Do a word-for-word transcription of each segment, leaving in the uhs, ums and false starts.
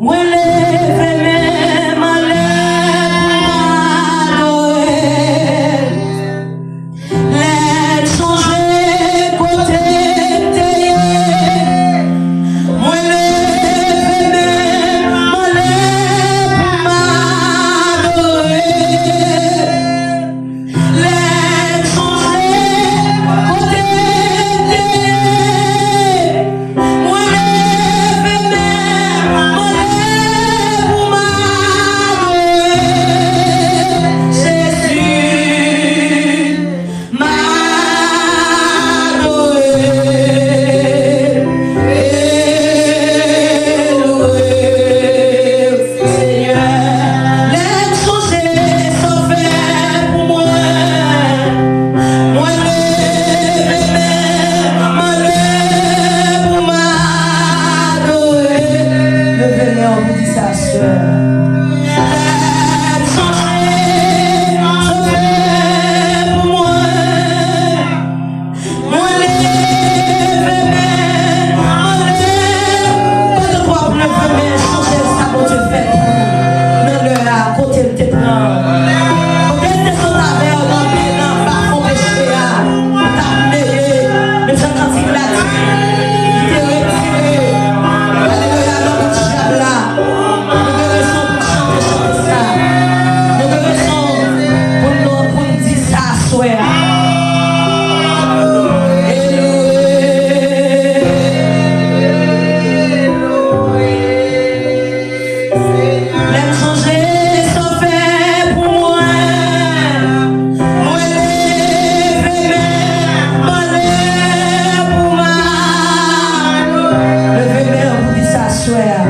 Mwen leve men m anlè pou m adore. Lè m sonje kote m te ye, mwen leve men m anlè pou m adore. Lè m sonje kote m te ye, mwen leve men m anlè pou m adore Jezi, m adore e louwe w, Senyè. Lè m sonje sa w fè pou mwen, mwen leve men m anlè pou m adore. Leve men w pou di sa, sè. Lè m sonje sa w fè pou mwen, mwen leve men m anlè. Pandan w ap leve men, sonje sa Bondye fè pou ou nan lè a, kote l te pran. Kote l te sot avè w nan, nan bafon peche a, ou t ap neye, menm jan kantik la di, li te retire, alelouya, nan bout dyab la. Nou gen rezon pou n chante chante sa. Nou gen rezon pou n, pou n di sa aswè a. E louwe. Lè m sonje sa w fè pou mwen, mwen leve men m anlè pou m adore. Leve men w pou di sa aswè a.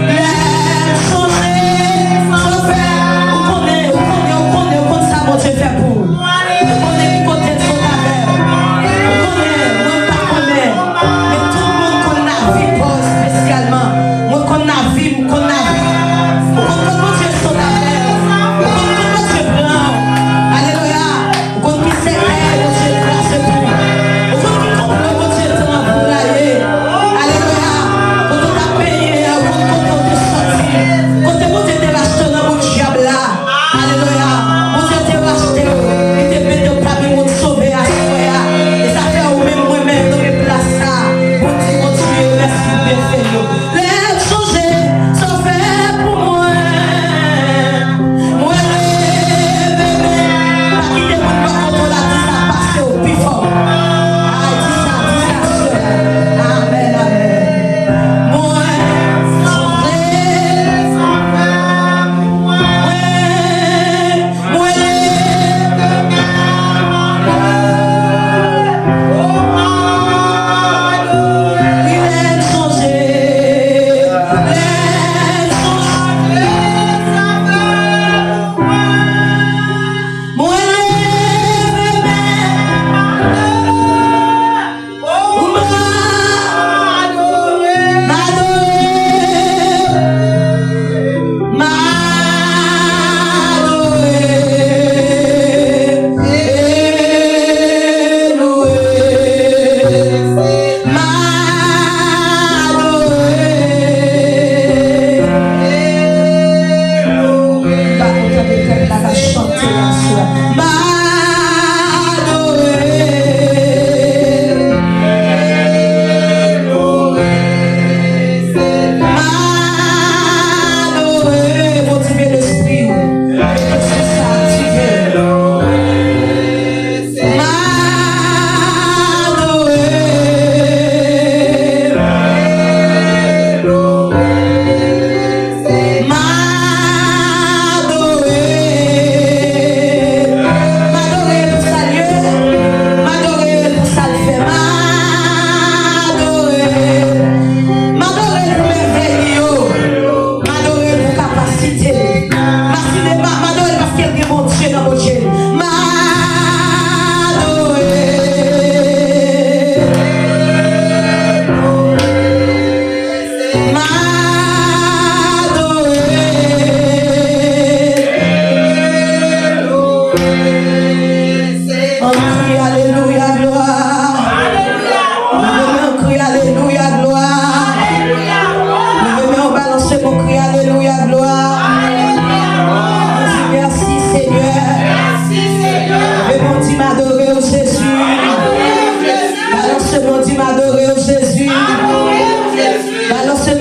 Lè m sonje sa w fè, ou konnen, ou konnen, ou konnen, ou konn sa Bondye fè pou ou. Ou konnen ki kote l sot avè w. Ou konnen, mwen pa konnen. Men tout moun konn lavi pa w espesyalman. Mwen konn lavi m, ou konn lavi m. Ou konn kot Bondye sot avè w. Ou konn kot Bondye pran w. Alelouya. Ou konn ki sèkèy Bondye trase pou ou. Ou konn ki konplo Bondye tann pou w raye. Alelouya. Kote w t ap benyen an, ou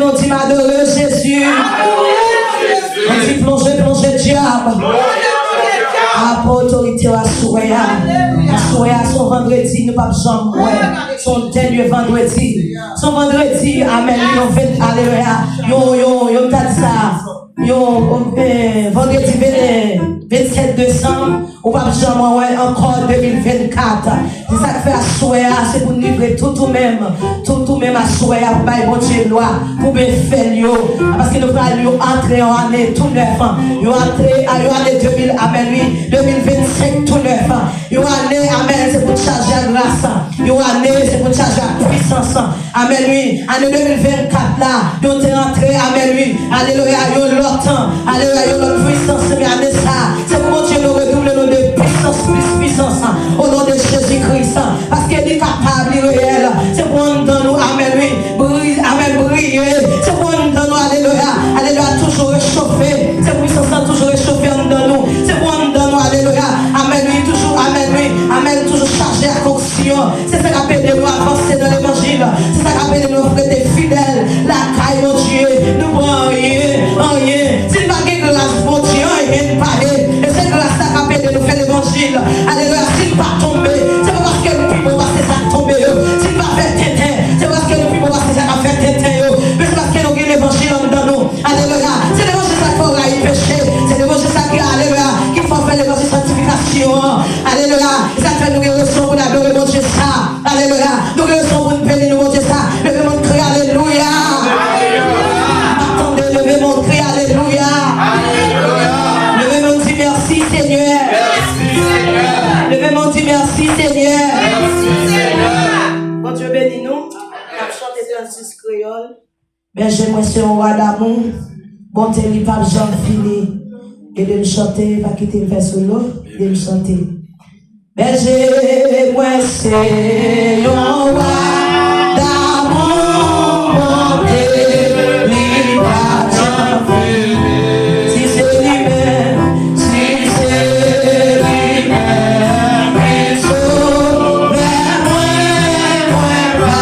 Nou di m adore Jezi. Nou di plonje, plonje dyab. Apa otorite w aswè a. Aswè a se yon vandredi nou p ap janm wè. Se yon dènye vandredi. Se yon vandredi, amèn, yon ven, alelouya. Yon, yon, yon, m ta di sa. Yon, eh, vandredi ven, vennsèt desanm. Ou p ap janm wè ankò de mil vennkat. Se sa k fè aswè a, se pou n livre tout ou menm, tout ou menm aswè a pou bay Bondye glwa, pou byen fè l yo. Paske nou pral yon antre yon ane tou nèf. Yon antre, a, yon ane de mil, amèn, wi, de mil vennsenk tou nèf. Yon ane, amèn, se pou n chaje ak gras. Yon ane, se pou n chaje ak pwisans. Amèn, wi. Ane de mil vennkat la, nou te antre, amèn, wi. Alelouya, yon lòt tan. Alelouya, yon lòt pwisans, men ane sa, se pou Bondye nou redouble nou de pwisans, plis pwisans, o non de Jezi Kris. Paske li kapab, li reyèl. Se pou anndan nou, amèn, wi. Bri-, amèn, briye. Se pou anndan nou, alelouya. Alelouya, toujou rechofe. Se pwisans lan toujou rechofe anndan nou. Se pou anndan nou, alelouya. Amèn, wi, toujou, amèn, wi. Amèn, toujou chaje ak onksyon. Se sa k ap ede nou avanse nan levanjil. Se sa k ap ede nou rete fidèl lakay Bondye. Nou pa anyen, anyen. Si n pa gen gras Bondye, anyen n pa ye. E se gras la k ap ede nou fè levanjil. Alelouya. Si n pa tonbe, se pa paske nou pi bon pase sa k tonbe yo. Si n pa fè tenten, se paske nou pi bon pase sa k ap fè tenten yo. Men se paske nou gen levanjil anndan nou. Alelouya. Se levanjil sa k fè w rayi peche. Se levanjil sa ki, alelouya, ki fè w fè levanjil sanktifikasyon an. Alelouya. Se sa k fè nou gen rezon pou n adore Bondye sa. Alelouya. Nou gen rezon pou n beni nou Bondye sa. Leve men n kriye alelouya. M ap tande, leve men n kriye alelouya. Leve men n di mèsi, Senyè. Leve men n di mèsi, Senyè. Bondye beni nou. N ap chante trannsis kreyòl. Bèje mwen se yon wa damou, bonte li p ap janm fini. Ede m chante, pa kite m fè solo, ede m chante. Bèje mwen se yon wa damou, bonte li p ap janm fini. Si se li menm, si se li menm ki sove mwen, mwen pa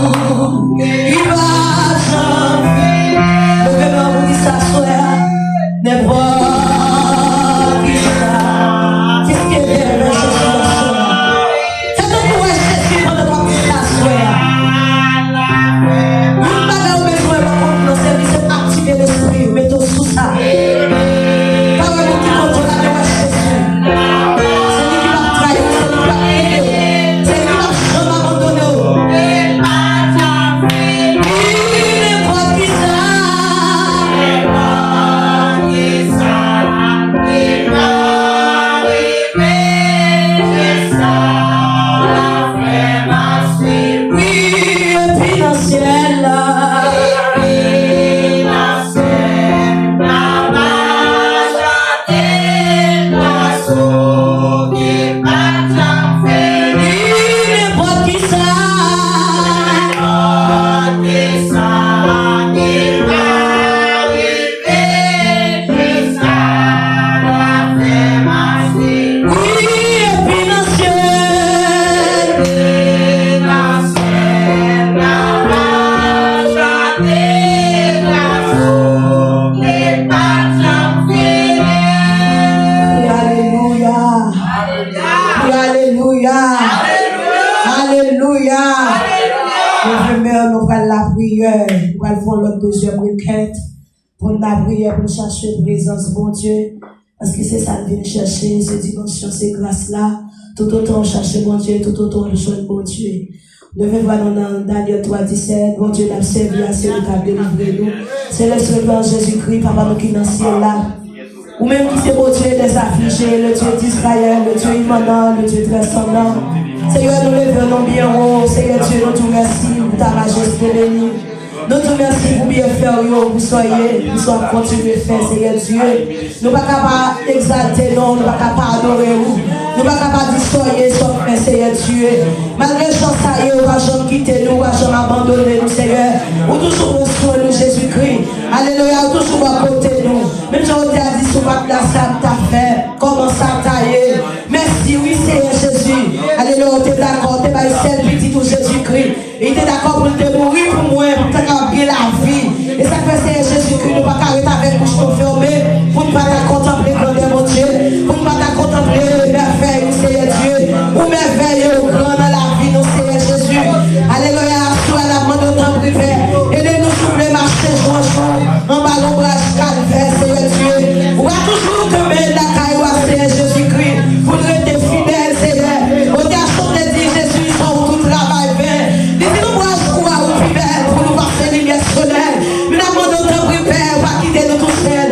Li pa janm fini. Leve men w pou di sa aswè a. Nenpòt kisa. Kiske dèyè Jezi aswè a. Fè tankou w wè Jezi pandan w ap di sa aswè a. Youn bagay ou bezwen wè kont nan sèvis, se aktive lespri w, mete w sou sa. Pa wè moun ki kote w la, men wè Jezi. Se li ki p ap trayi w, se li ki p ap kite w, se li ki p ap janm abandone w. Nenpòt kisa. Wi, epi nan syèl la. Nenpòt kisa. Wi, epi nan syèl. Alelouya. Alelouya. Alelouya. Leve men nou pral lapriyè. Nou pral fè yon lòt dezyèm rekèt. Pou n lapriyè, pou n chache prezans Bondye. Paske se sa n vin chèche, se dimansyon, se gras la. Toutotan w chache Bondye, toutotan w ap jwenn Bondye. Leve vwa nou nan Danyèl twa disèt, Bondye n ap sèvi a, se li k ap delivre nou. Se le Sovè Jezikri, Papa nou ki nan syèl la. Ou menm ki se Bondye dèzaflije, le Dye d'Izrayèl, le Dye imanan, le Dye trèsandan. Seyè, nou leve nou byen wo. Seyè Dye, nou di w mèsi pou ta majeste beni. Nou di w mèsi pou byenfè w yo, pou sa w ye, pou sa w ap kontinye fè, Seyè Dye. Nou pa ka pa egzalte non w, nou pa ka pa adore w. Nou pa ka pa di sa w ye, sa w fè, Seyè Dye. Malgre jan sa ye, ou pa janm kite nou, ou pa janm abandone nou, Seyè. Ou toujou pran swen nou, Jezikri. Alelouya, ou toujou bò kote nou. Menm jan w te a di, si w pa t la, sa m ta fè? Kòman sa ta ye? Mèsi, wi, Seyè Jezi. Alelouya, ou te dakò, ou te bay sèl pitit ou, Jezikri. Li te dakò pou l te mouri pou mwen, pou m ta kapab gen lavi. E sa k fè, Seyè Jezikri, nou pa ka ret avèk bouch nou fèmen, pou n pa ta kontanple grandè Bondye, pou n pa ta kontanple mèvèy ou, Seyè Dye. Ou mèvèye, ou gran nan lavi nou, Seyè Jezi. Alelouya, aswè a n ap mande w tanpri, Pè, ede nou souple mache jou an jou anba lonbraj Kalvè, Seyè Dye. Ou va toujou kenbe n lakay ou a, Seyè Jezikri, pou n rete fidèl, Seyè. Otè a chante di, Jezi, san ou tout travay ven. Li di lonbraj kou a ou pi bèl pou nou pase limyè solèy. Men n ap mande w tanpri, Pè, pa kite nou tousèl.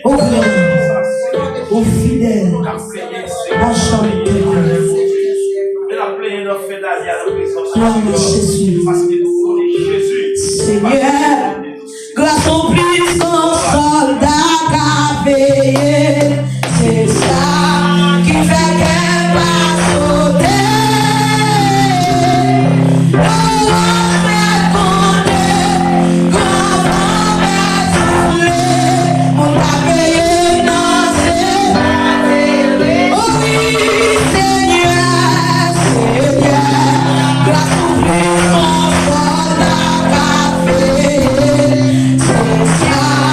Ou gran, ou fidèl, pa janm pèdi. Glwa a Jezi. Senyè, gras ou plis ke yon sòlda ka veye. Se sa ki fè kè m pa sote. Lè lòch mèt gwonde, gran van mèt soule, moun pa peye nan se. O wi, Senyè, Senyè, gras ou plis ke yon sòlda ka veye. Se sa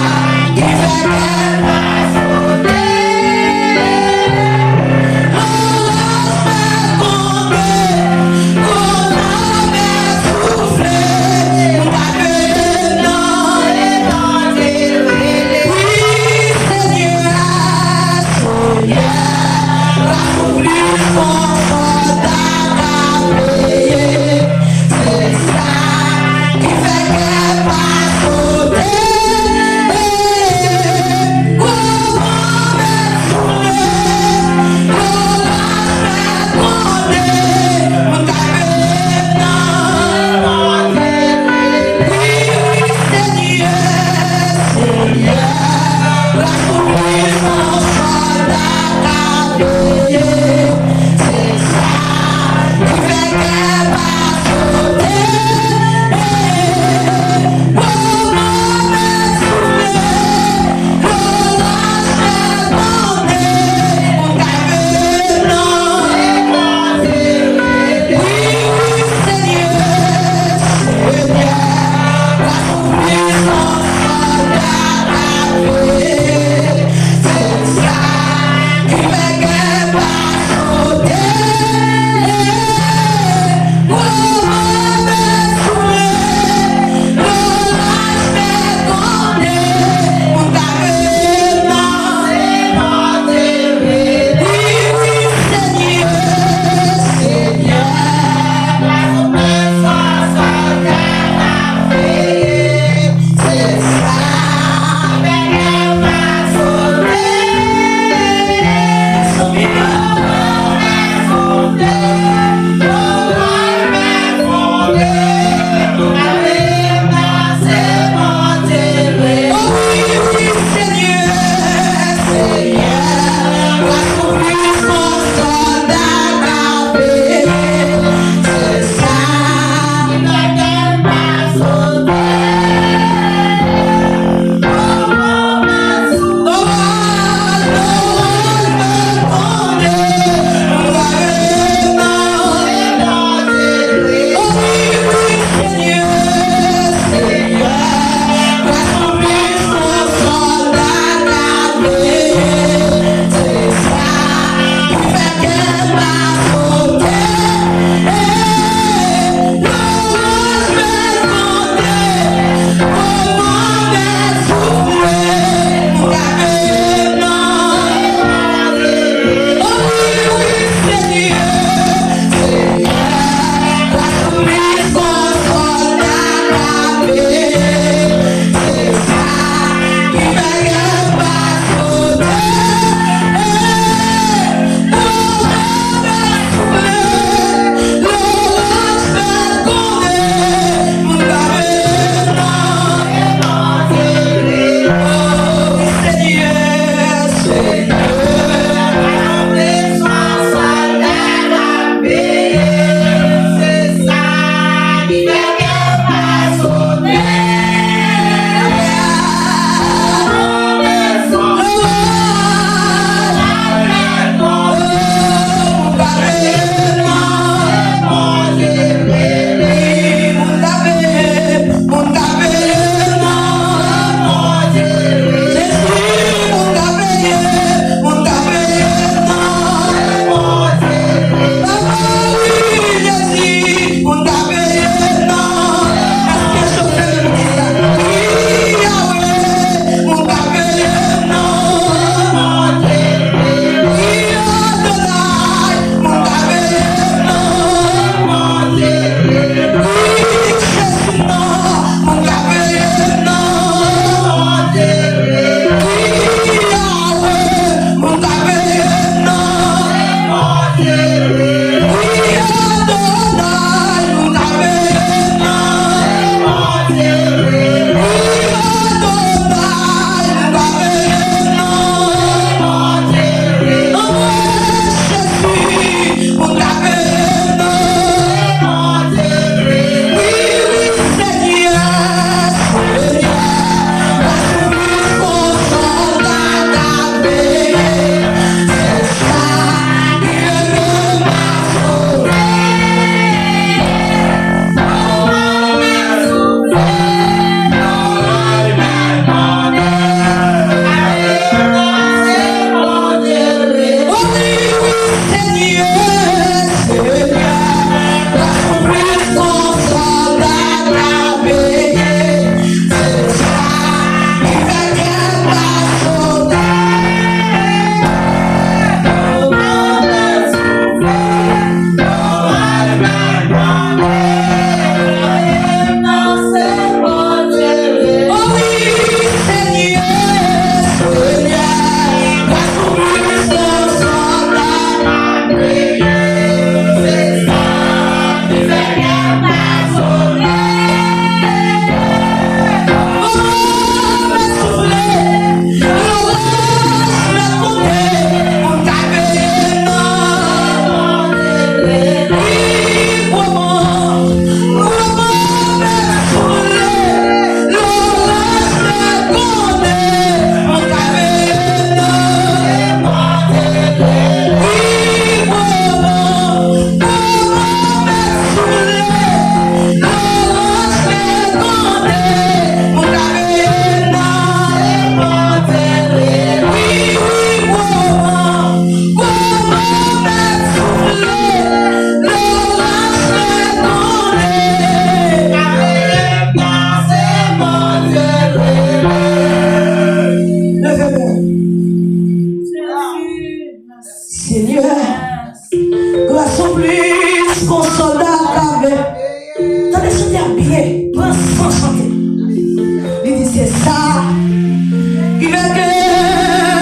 Ki fè ke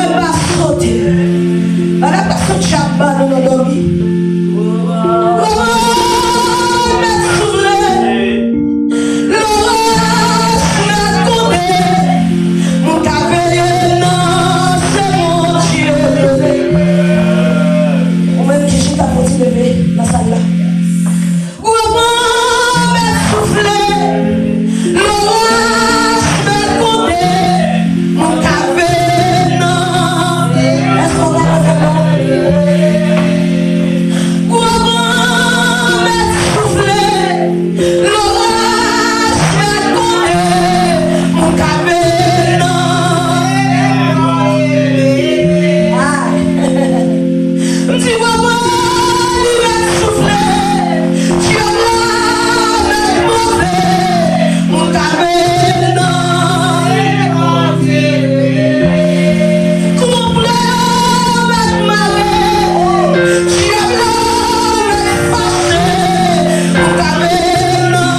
m pa sote. Pandan m pa sot chak ban nou nan dòmi. Kòman mèt soufle? Loraj mèt konte. Moun ka veye nan se Bondye. Ou menm ki chita, fò w ti leve nan sal la. Gwo van mèt soufle, loraj mèt konte, moun ka veye nan. Èske w ka leve non? Gwo van mèt soufle, loraj mèt konte, moun ka veye nan. Ah. M di, gwo van li mèt soufle, dyab la mèt monte, moun ka veye nan. Konplè mèt mare, dyab la mèt fache, moun ka veye nan.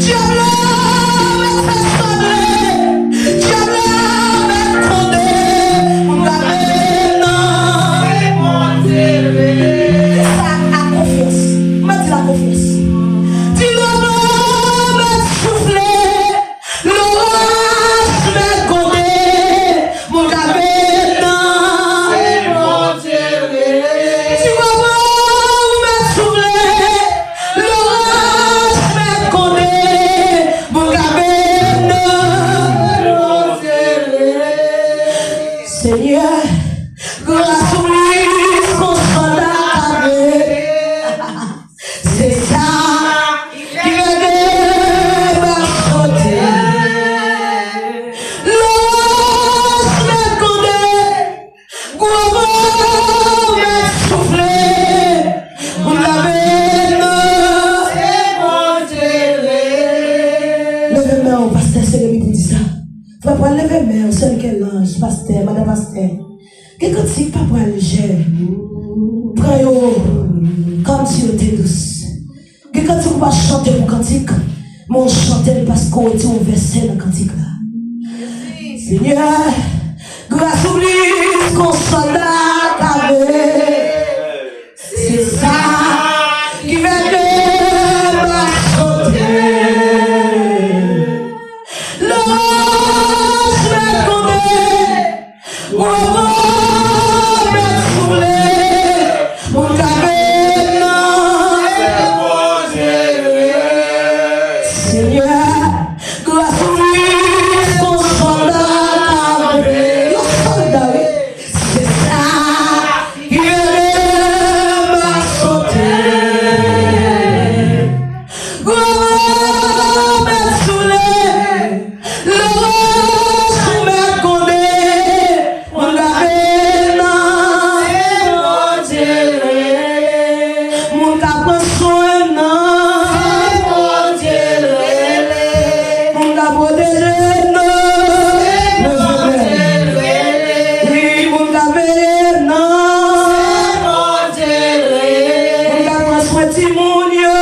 Dyab la mèt fè sable. Dyab la mèt konde, moun ka veye nan. Di sa ak konfyans. Mwen di l ak konfyans. Di, gwo van mèt soufle, loraj mèt konde, moun ka veye nan. Di, gwo van mèt soufle, loraj mèt konde, moun ka veye nan. Senyè, gras ou plis ke yon sanda kave. Se sa ki fè ke m ap chante. Loraj mèt konde, gwo van mèt soufle, moun ka veye nan. Se Bondye l ye. Leve men w, pastè Seremi te di sa. Frè, pral leve men w, sèl ke lanj, pastè, madan pastè. Gen kantik pa pran lejè. Pran yo kòmsi yo te dous. Gen kantik ou pa chante pou kantik, men w chante l paske w retire yon vèsè nan kantik la. Senyè, gras ou plis ke yon sanda kave. Se sa ki fè ke m ap chante. Loraj mèt konde, gwo van mèt soufle, moun ka veye nan. Senyè, gras ou plis ke yon sanda kave. Yon sanda, wi. Se sa ki fè m ap chante. Gwo van mèt soufle, loraj mèt konde, moun ka veye nan. Moun ka pran swen nan. Moun ka pwoteje nan. Wi, moun ka veye nan. Moun ka pran swen timoun yo.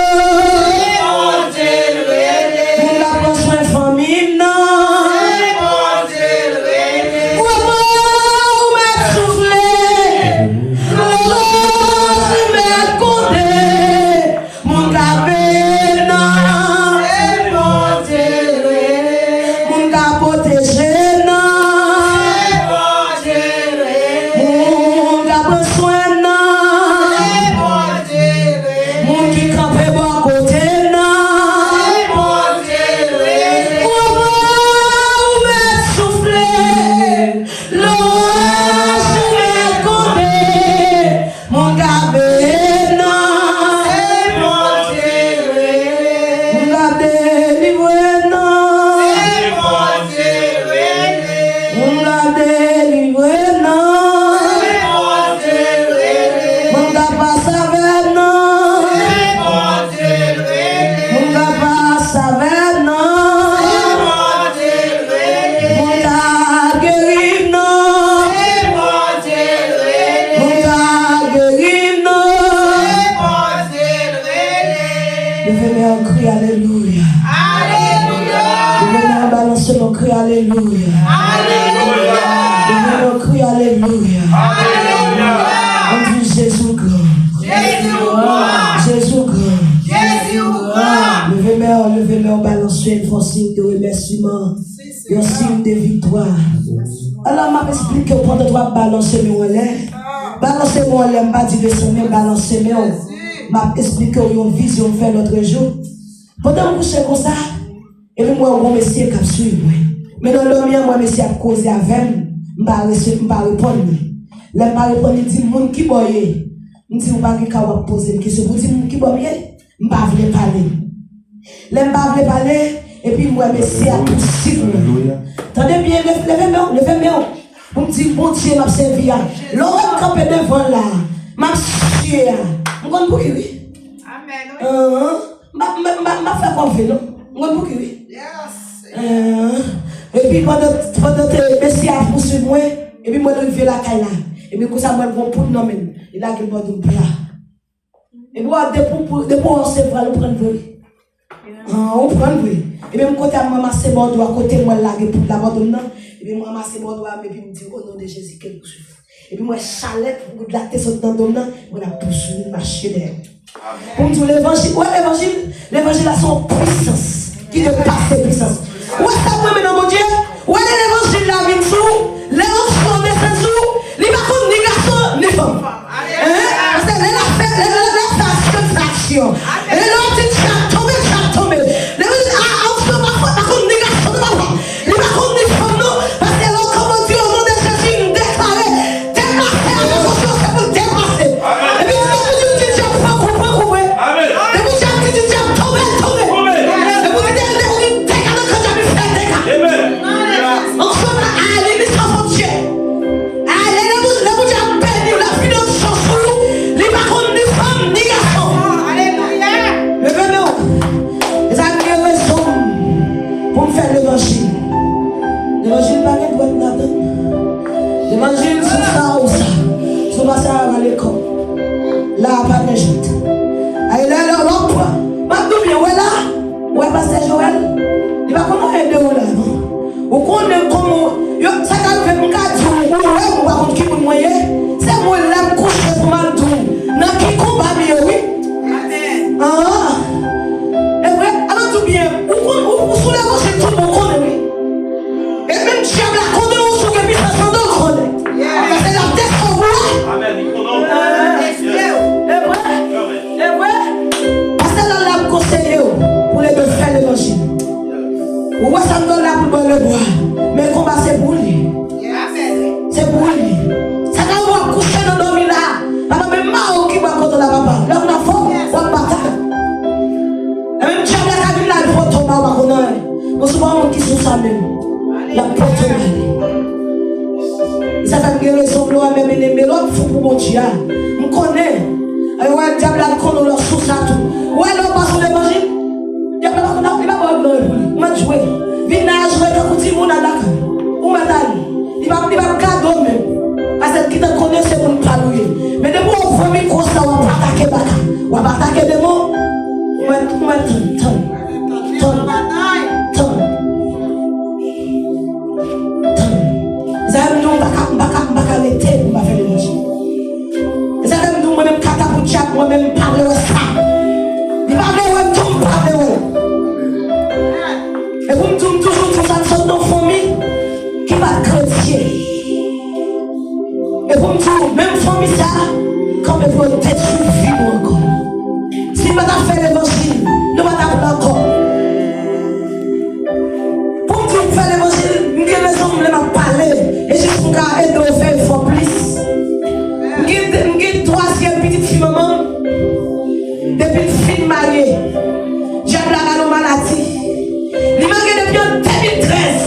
Alelouya. Alelouya. Leve men w, balanse men w, kriye alelouya. Alelouya. Leve men w, kriye alelouya. Alelouya. Ann di, Jezi w gran. Jezi w gran. Jezi w gran. Jezi w gran. Leve men w, leve men w, balanse, fè yon siy de remèsiman. Yon siy de viktwa. Alò, m ap esplike w pandan w ap balanse men w anlè. Balanse men w anlè, m pa di desann men, balanse men w. M ap esplike w yon vizyon m fè lòtrejou. Pandan m kouche konsa, epi m wè yon mesye k ap swiv mwen. Men nan dòmi an, m wè mesye ap koze avè m, m pa rese-, m pa reponn li. Lè m pa reponn li, li di m, "Moun ki bò w ye?" M di, "Ou pa gen ka w ap poze m kesyon pou di m ki bò m ye?" M pa vle pale. Lè m pa vle pale, epi m wè mesye ap pousuiv mwen. Tande byen, leve, leve men w, leve men w. Pou m di Bondye m ap sèvi a. Lè w wè m kanpe devan l la, m ap siye a. M konn pou ki wi. Amèn, wi. Ahn. M ap, m ap, m ap, m ap fè kòve non. M konn pou ki wi. Yes. Ahn. Epi pandan, pandan te mesye ap pousuiv mwen, epi mwen rive lakay la. Epi konsa mwen gon poud nan men l. Li lage l bò do m pla. Epi w ap depi w, depi w resevwa l, ou pran l vre wi. Ahn, ou pran l vre. Epi m kote a m ranmase bòdwo a kote mwen lage poud la bòdwo m nan. Epi m ranmase bòdwo a m epi m di, "O non de Jezi, ke l swiv." Epi m wè chalè poud la te sot nan do m nan, mwen ap pouswiv mache dèyè. Pou m di w levanjil, wè levanjil, levanjil la se yon pwisans ki depase pwisans. Ou wè sa m renmen nan Bondye? Ou wè lè levanjil la vin sou ou, lè onksyon an desann sou ou, li pa konn ni gason ni fanm. Hein? Paske lè l ap fè, lè, lè, lè l ap fè aksyon, l fè aksyon. E lè w ap di djab tonbe, djab tonbe. Lè w di, a, onksyon pa fòt, pa konn ni gason ni fanm. Li pa konn ni fanm non, paske lè w kòmanse o non de Jezi, m deklare, depase avèk onksyon, se pou l depase. Epi di, depi w di djab pran kou, pran kou vre. Depi djab di, di djab tonbe, tonbe. Depi w di dega, depi w di dega nan kan djab, li fè dega. Onksyon pa ale ni san fwontyè. Ale, lè Bondye, lè Bondye ap beni w, l ap vide onksyon sou ou, li pa konn ni fanm, ni gason. Alelouya. Leve men w. E sa m gen rezon pou m fè levanjil. Levanjil pa gen dwèt ladan l. Levanjil sou sa ou sa. Sou pa sa a rale kò. La a pa gen jwèt. Ay, lè, lè, lè w pran. M ap di w byen, wè la, wè pastè Joel, li pa konn anyen de ou la, non. Ou konnen kòman, yo, sa ka rive m ka di w, ou wè m, ou pa konn ki moun mwen ye. Se mwen la m kouche pou m al di w nan ki konba m ye, wi. Amèn. Ah. E vre, alò di w byen, ou konn, ou, ou sou levanjil tout moun konnen, wi. E menm djab la konnen ou sou gen pwisans anndan l konnen. Paske l ap desann ou, wi. Amèn, li konnen w. Ah. E vre. E vre. Pastè Lal la ap konseye w pou leve fè levanjil. Ou wè sa m di w la pou l ba w lebwa. Men konba se pou li. Se pou li. Sa ka w ap kouche nan dòmi la. Papa menm mare w ki ba w kote w la papa. Lè w nan fò, w ap batay. E menm djab la ka vin la, l pote w ba w pa konn anyen. Bon, se pa yon moun ki sou sa menm. L ap pote w ale. Sa fè m gen rezon pou lè w wè m menm ennemi lè w ap fou pou Bondye a. M konnen. Ay, wè dyab la, l konnen w lè w sou sa tou. Wè lè w pa sou levanjil. Dyab la pa konn ap, li pa ba w nan pou li. Ou mèt jwe. Vin la jwe tankou timoun al lakay. Ou mèt ale. Li pa, li pa gade w menm. Paske l gentan konnen se moun pa l ou ye. Men depi w pran mikwo sa, w ap atake baka. W ap atake demon. Ou mèt, ou mèt tann, tann. Tann. Tann. Tann. Zafè m di w, m pa ka, m pa ka, m pa ka rete pou m pa fè levanjil. Zafè m di w, mwen menm katapou dyab, mwen menm m pa vle wè sa. Li pa vle wè m tou, m pa vle wè l. E pou m di w, m toujou di w sa, m sot nan fanmi ki pa t kretyen. E pou m di w, menm fanmi sa a, kanpe pou yo detwi vi nou ankò. Si m pa t ap fè levanjil, nou pa t ap la ankò. Pou m di w m fè levanjil, m gen rezon m lè m ap pale, e jis pou m ka ede w fè efò plis. M gen, m gen twazyèm pitit fi manman m. Depi l fin marye, dyab la ba l yon maladi. Li marye depi an de mil trèz.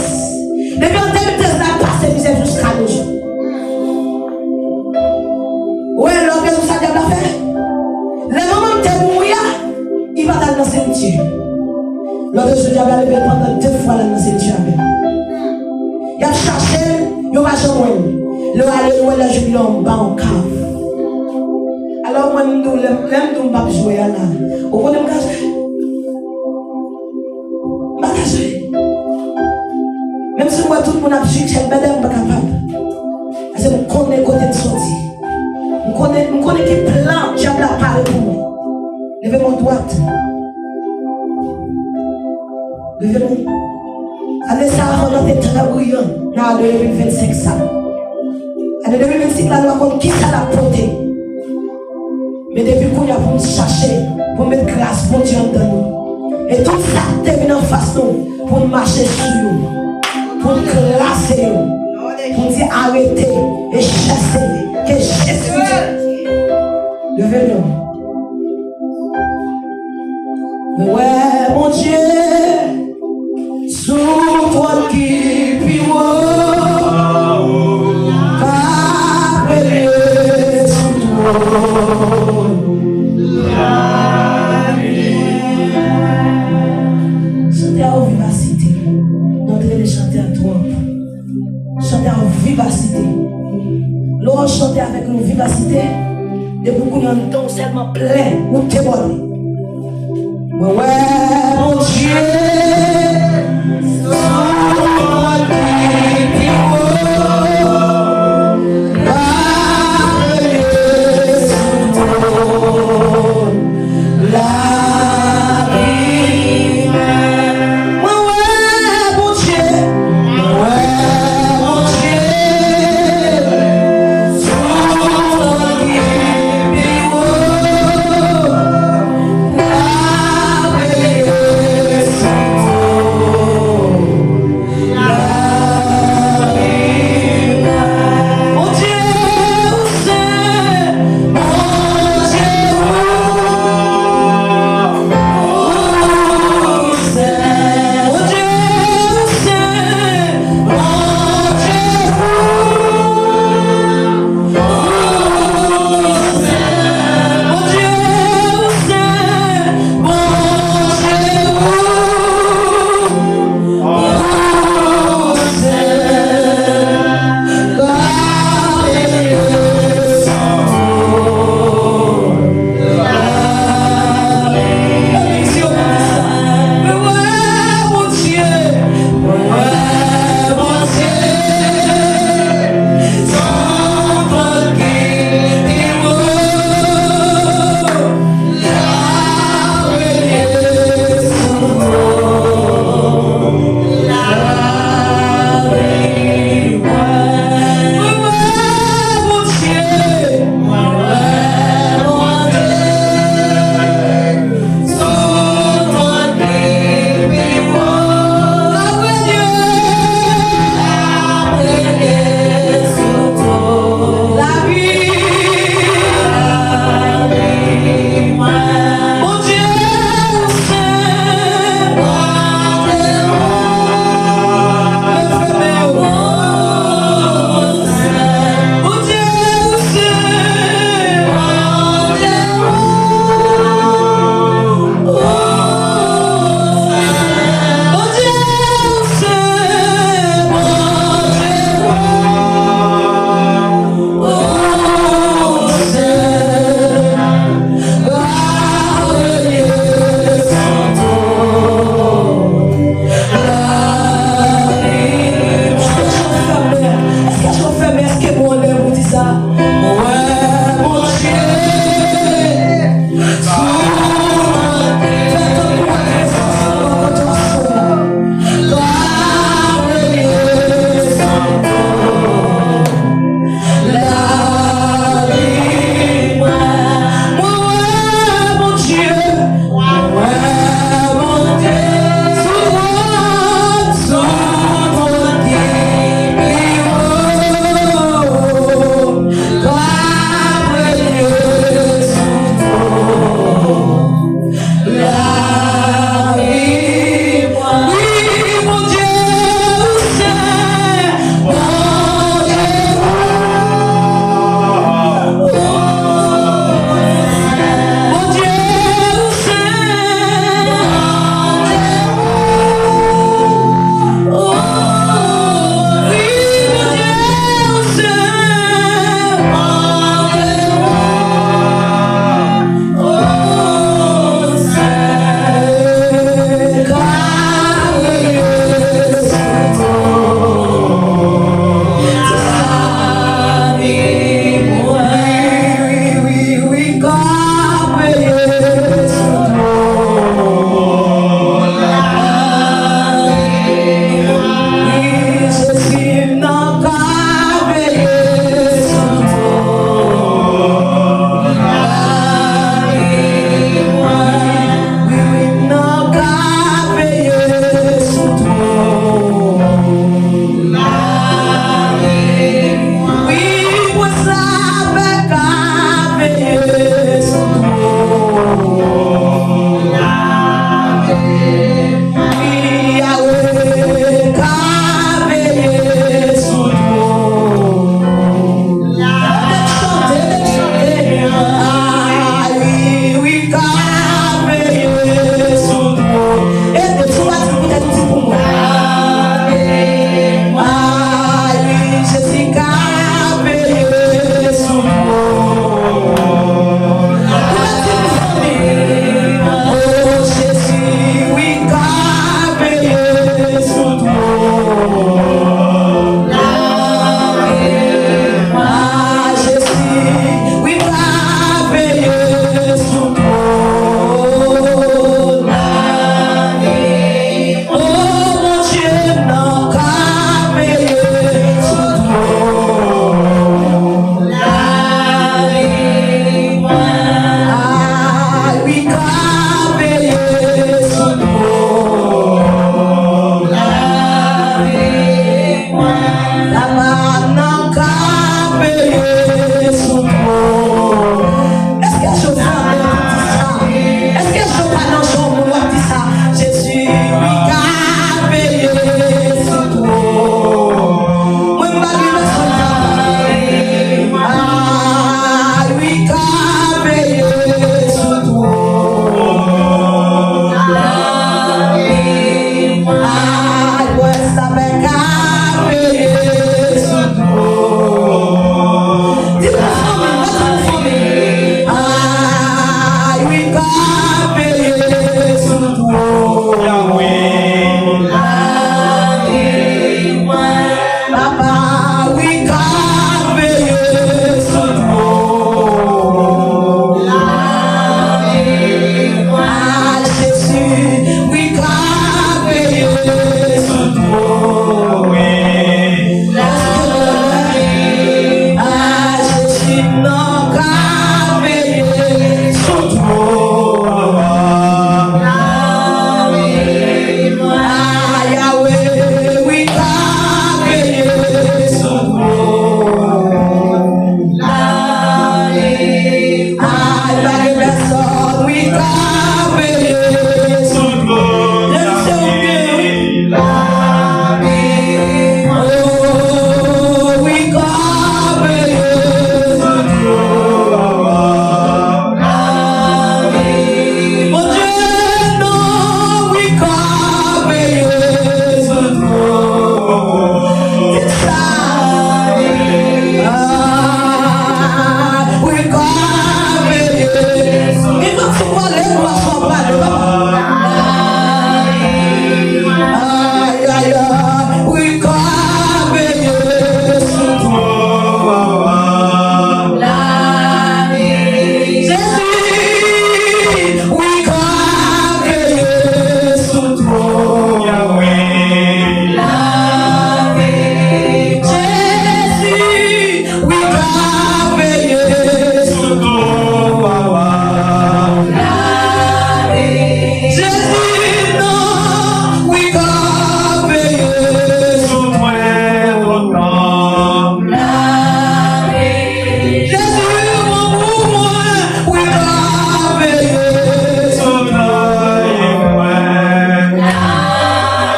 Depi an de mil trèz, l ap pase mizè jiska nos jours. Wè, lòt rezon sa dyab la fè. Lè manman m te mouri a, li pa t al nan simityè. Lòt rezon dyab la leve pandan de fwa l al nan simityè avè m. Y ap chache l, yo pa janm wè l. Lè yo ale, yo wè l al jwenn li anba yon kav. Alò, mwen, m di w, lè, lè m di w m p ap jwe a la, ou konnen m ka jwe? Menm si m wè tout moun ap chèche m, bèdè, m pa kapab. Paske m konnen kote m soti. M konnen, m konnen ki plan dyab la pare pou mwen. Leve men w dwat. Leve men w. Ane sa a, avan nan te trè briyan nan ane de mil vennsenk sa. Ane de mil vennsenk la, nou pa konn kisa l ap pote. Men depi kounye a pou n chache, pou n met gras Bondye anndan nou. E tout sa k te vin anfas nou, pou n mache sou yo, pou n klase yo, pou n di arete e chèse ke Jezi. Leve men w. Mwen wè Bondye sou twòn ki pi wo, pa premye sou twòn. Chante a yon vivasite. Nou te rele chante a twòp. Chante a yon vivasite. Lè w chante avèk yon vivasite, depi kounye a anndan w sèlman plen, ou debòde. Mwen wè Bondye sou twòn ki pi wo, pa premye sou twòn lavi. Mwen wè Bondye, mwen wè Bondye.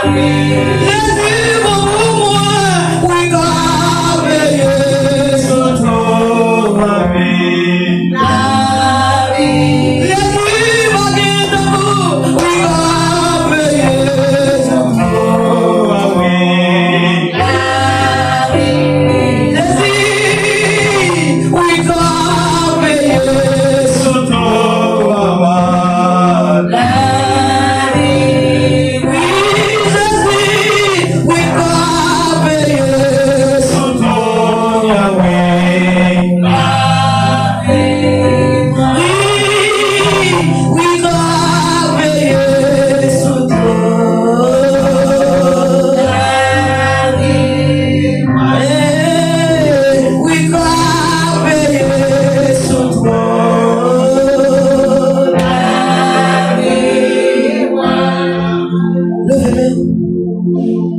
Jezi bon pou mwen, wi, k ap veye sou twa, wi. Jezi pa gen tankou, wi, k ap veye sou twa, wi. Jezi, wi, k ap veye sou twa, wi. Wi, Jezi, wi, k ap veye sou twa, wi. Wi, wi, k ap veye sou twa, wi. Wi, k ap veye sou twa, wi. Leve men w. Leve men w.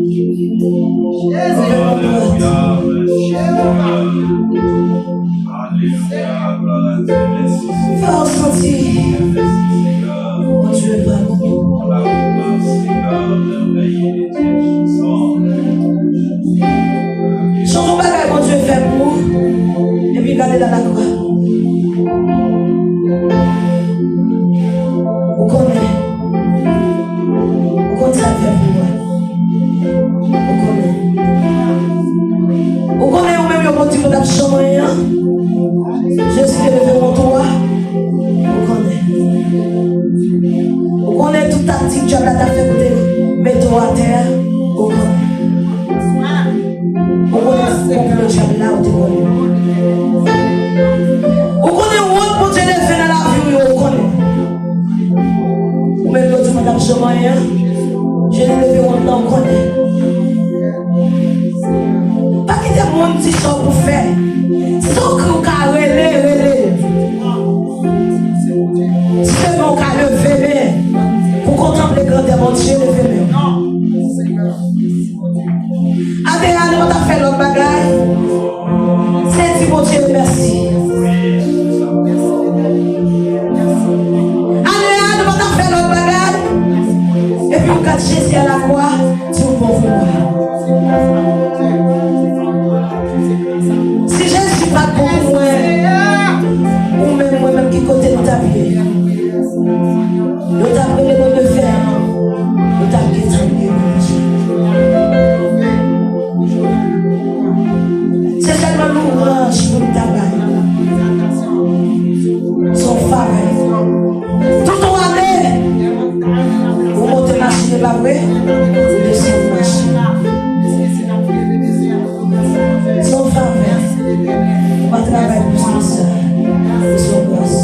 Fè w santi Bondye pa bon. Sonje yon bagay Bondye fè pou ou, epi gade l alakwa. Ou konnen. Ou konn sa l fè pou ou a. Ou konnen. Ou konnen ou menm yo konn di nou t ap janm anyen an. Jezi te leve kont ou a. Ou konnen. Ou konnen tout taktik dyab la t ap fè pou te mete w atè a. Ou konnen. Ou konnen konplo dyab la, ou te konnen. Ou konnen wont Bondye leve nan lavi w yo, ou konnen. Ou menm yo di mwen t ap janm anyen an. Jezi leve wont lan, ou konnen. Pa kite moun di sa w pou fè. Si w ka rele, rele. Si sèlman w ka leve men pou kontanple grandè Bondye, leve men w. Atè a, nou pa t ap fè lòt bagay. Se di Bondye mèsi. Atè a, nou pa t ap fè lòt bagay. Epi w gad Jezi alakwa, di w bon pou mwen. Si Jezi pa t bon pou mwen, ou menm, mwen menm, ki kote nou t ap ye? Yo t ap rele nou de fè, yo t ap gentan rele nou. Se sèlman louwanj pou n ta bay. Se yon favè. Tout ou ane, ou monte machin, e pa vre? Ou desann machin. Se yon favè. Ou pa travay pou sa, sa. Se yon gras.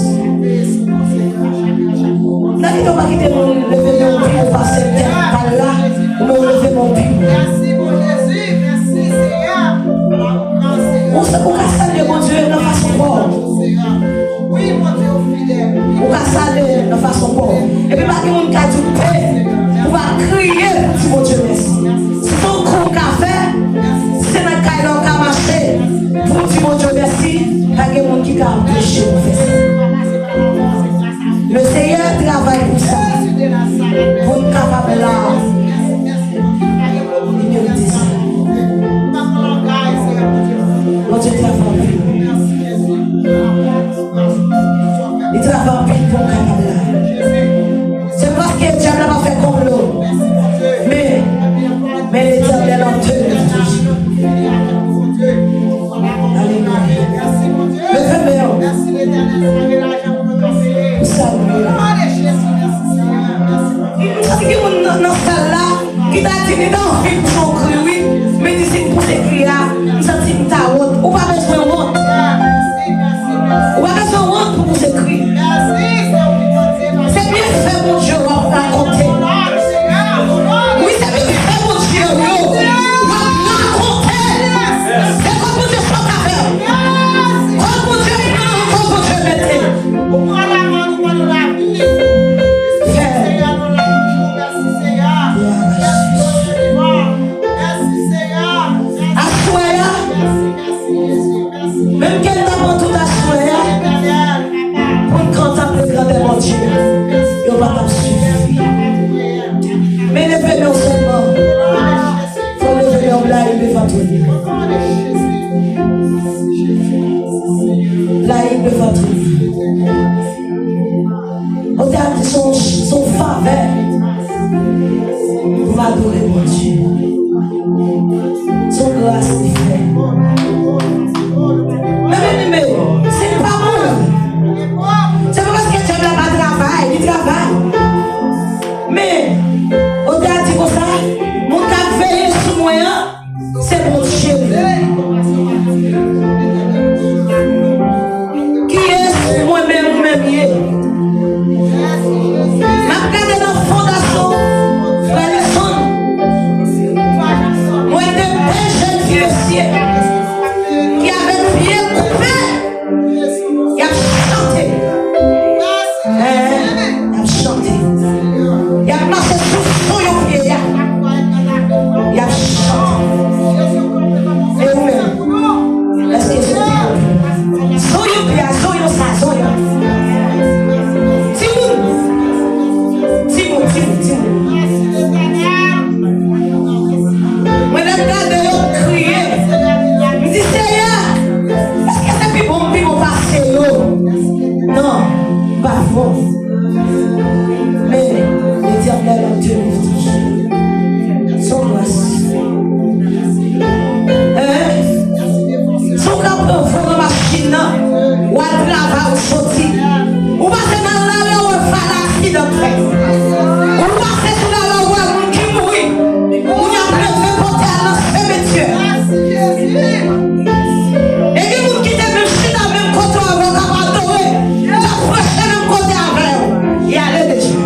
Nan kite ou pa kite moun leve men w pi wo pase tèt pa l la, ou menm ou leve men w pi wo. Ou sa, ou ka salye Bondye nan fason pa w. Ou ka salye nan fason pa w. Epi pa gen moun ka di w pe, ou pa kriye pou di Bondye mèsi. Se yon kou w ka fè, se nan kay la w ka mache pou w di Bondye mèsi, pa gen moun ki ka anpeche w fè sa. Le Seyè travay pou sa, pou n kapab la. Li merite sa. Bondye travay anpil. Li travay anpil pou n kapab la. Se paske dyab la pa fè konplo. Men, men Letènèl an teni toujou. Alelouya. Leve men w. Pou sa nou ye la. M santi gen moun nan, nan sal la ki ta di li ta anvi pouse yon kri, wi. Men di si m pouse kri a, m santi m ta wont. Ou pa bezwen wont. Ou pa bezwen wont pou pouse kri. Se byenfè Bondye w ap rakonte. Wi, se byenfè Bondye w yo w ap rakonte. Se kòm Bondye sot avè w. Kòm Bondye pran, kòm Bondye mete. Ou pran laman, ou pran lavi. Fè. Mèsi, Seyè, nan lavi w. Mèsi, Seyè. Mèsi, Bondye vivan. Mèsi, Seyè. Aswè a, menm ke n ta pran tout aswè a pou n kontanple grandè Bondye, yo pa t ap sifi. Men leve men w sèlman. Adore Bondye. Se yon gras li fè. Men, men, men, men, se pa moun. Se pa paske dyab la pa travay, li travay. Men, otè a di konsa, moun k ap veye sou mwen an, se Bondye. Kiyès mwen menm, ou menm ye? M ap gade nan fondasyon frè Lisandro. Mwen te de jèn fi mesye ki avèk pye koupe, y ap chante. Hein? Y ap chante. Y ap mache sou, sou yon pye a. Y ap chante. E ou menm? Èske se te ou? Zonyon pye a, zonyon sa, zonyon. Timoun. Timoun, timoun, timoun. Mwen lè m gade yo, m kriye. M di, Seyè, èske se pi bon, m pi bon pase yo? Non, m pa bon. Men, Letènèl ap deliv toujou. Son gras. Hein? Si w ka pran volan machin nan, w al travay, ou soti. Ou pase nan lari a, ou wè fè aksidan fèt. Ou pase sou lari a, ou wè moun ki mouri. Moun y ap leve pote al nan semetyè. E gen moun ki te vle chita menm kote w avè w k ap adore, k ap preche menm kote avè w. Y ale deja.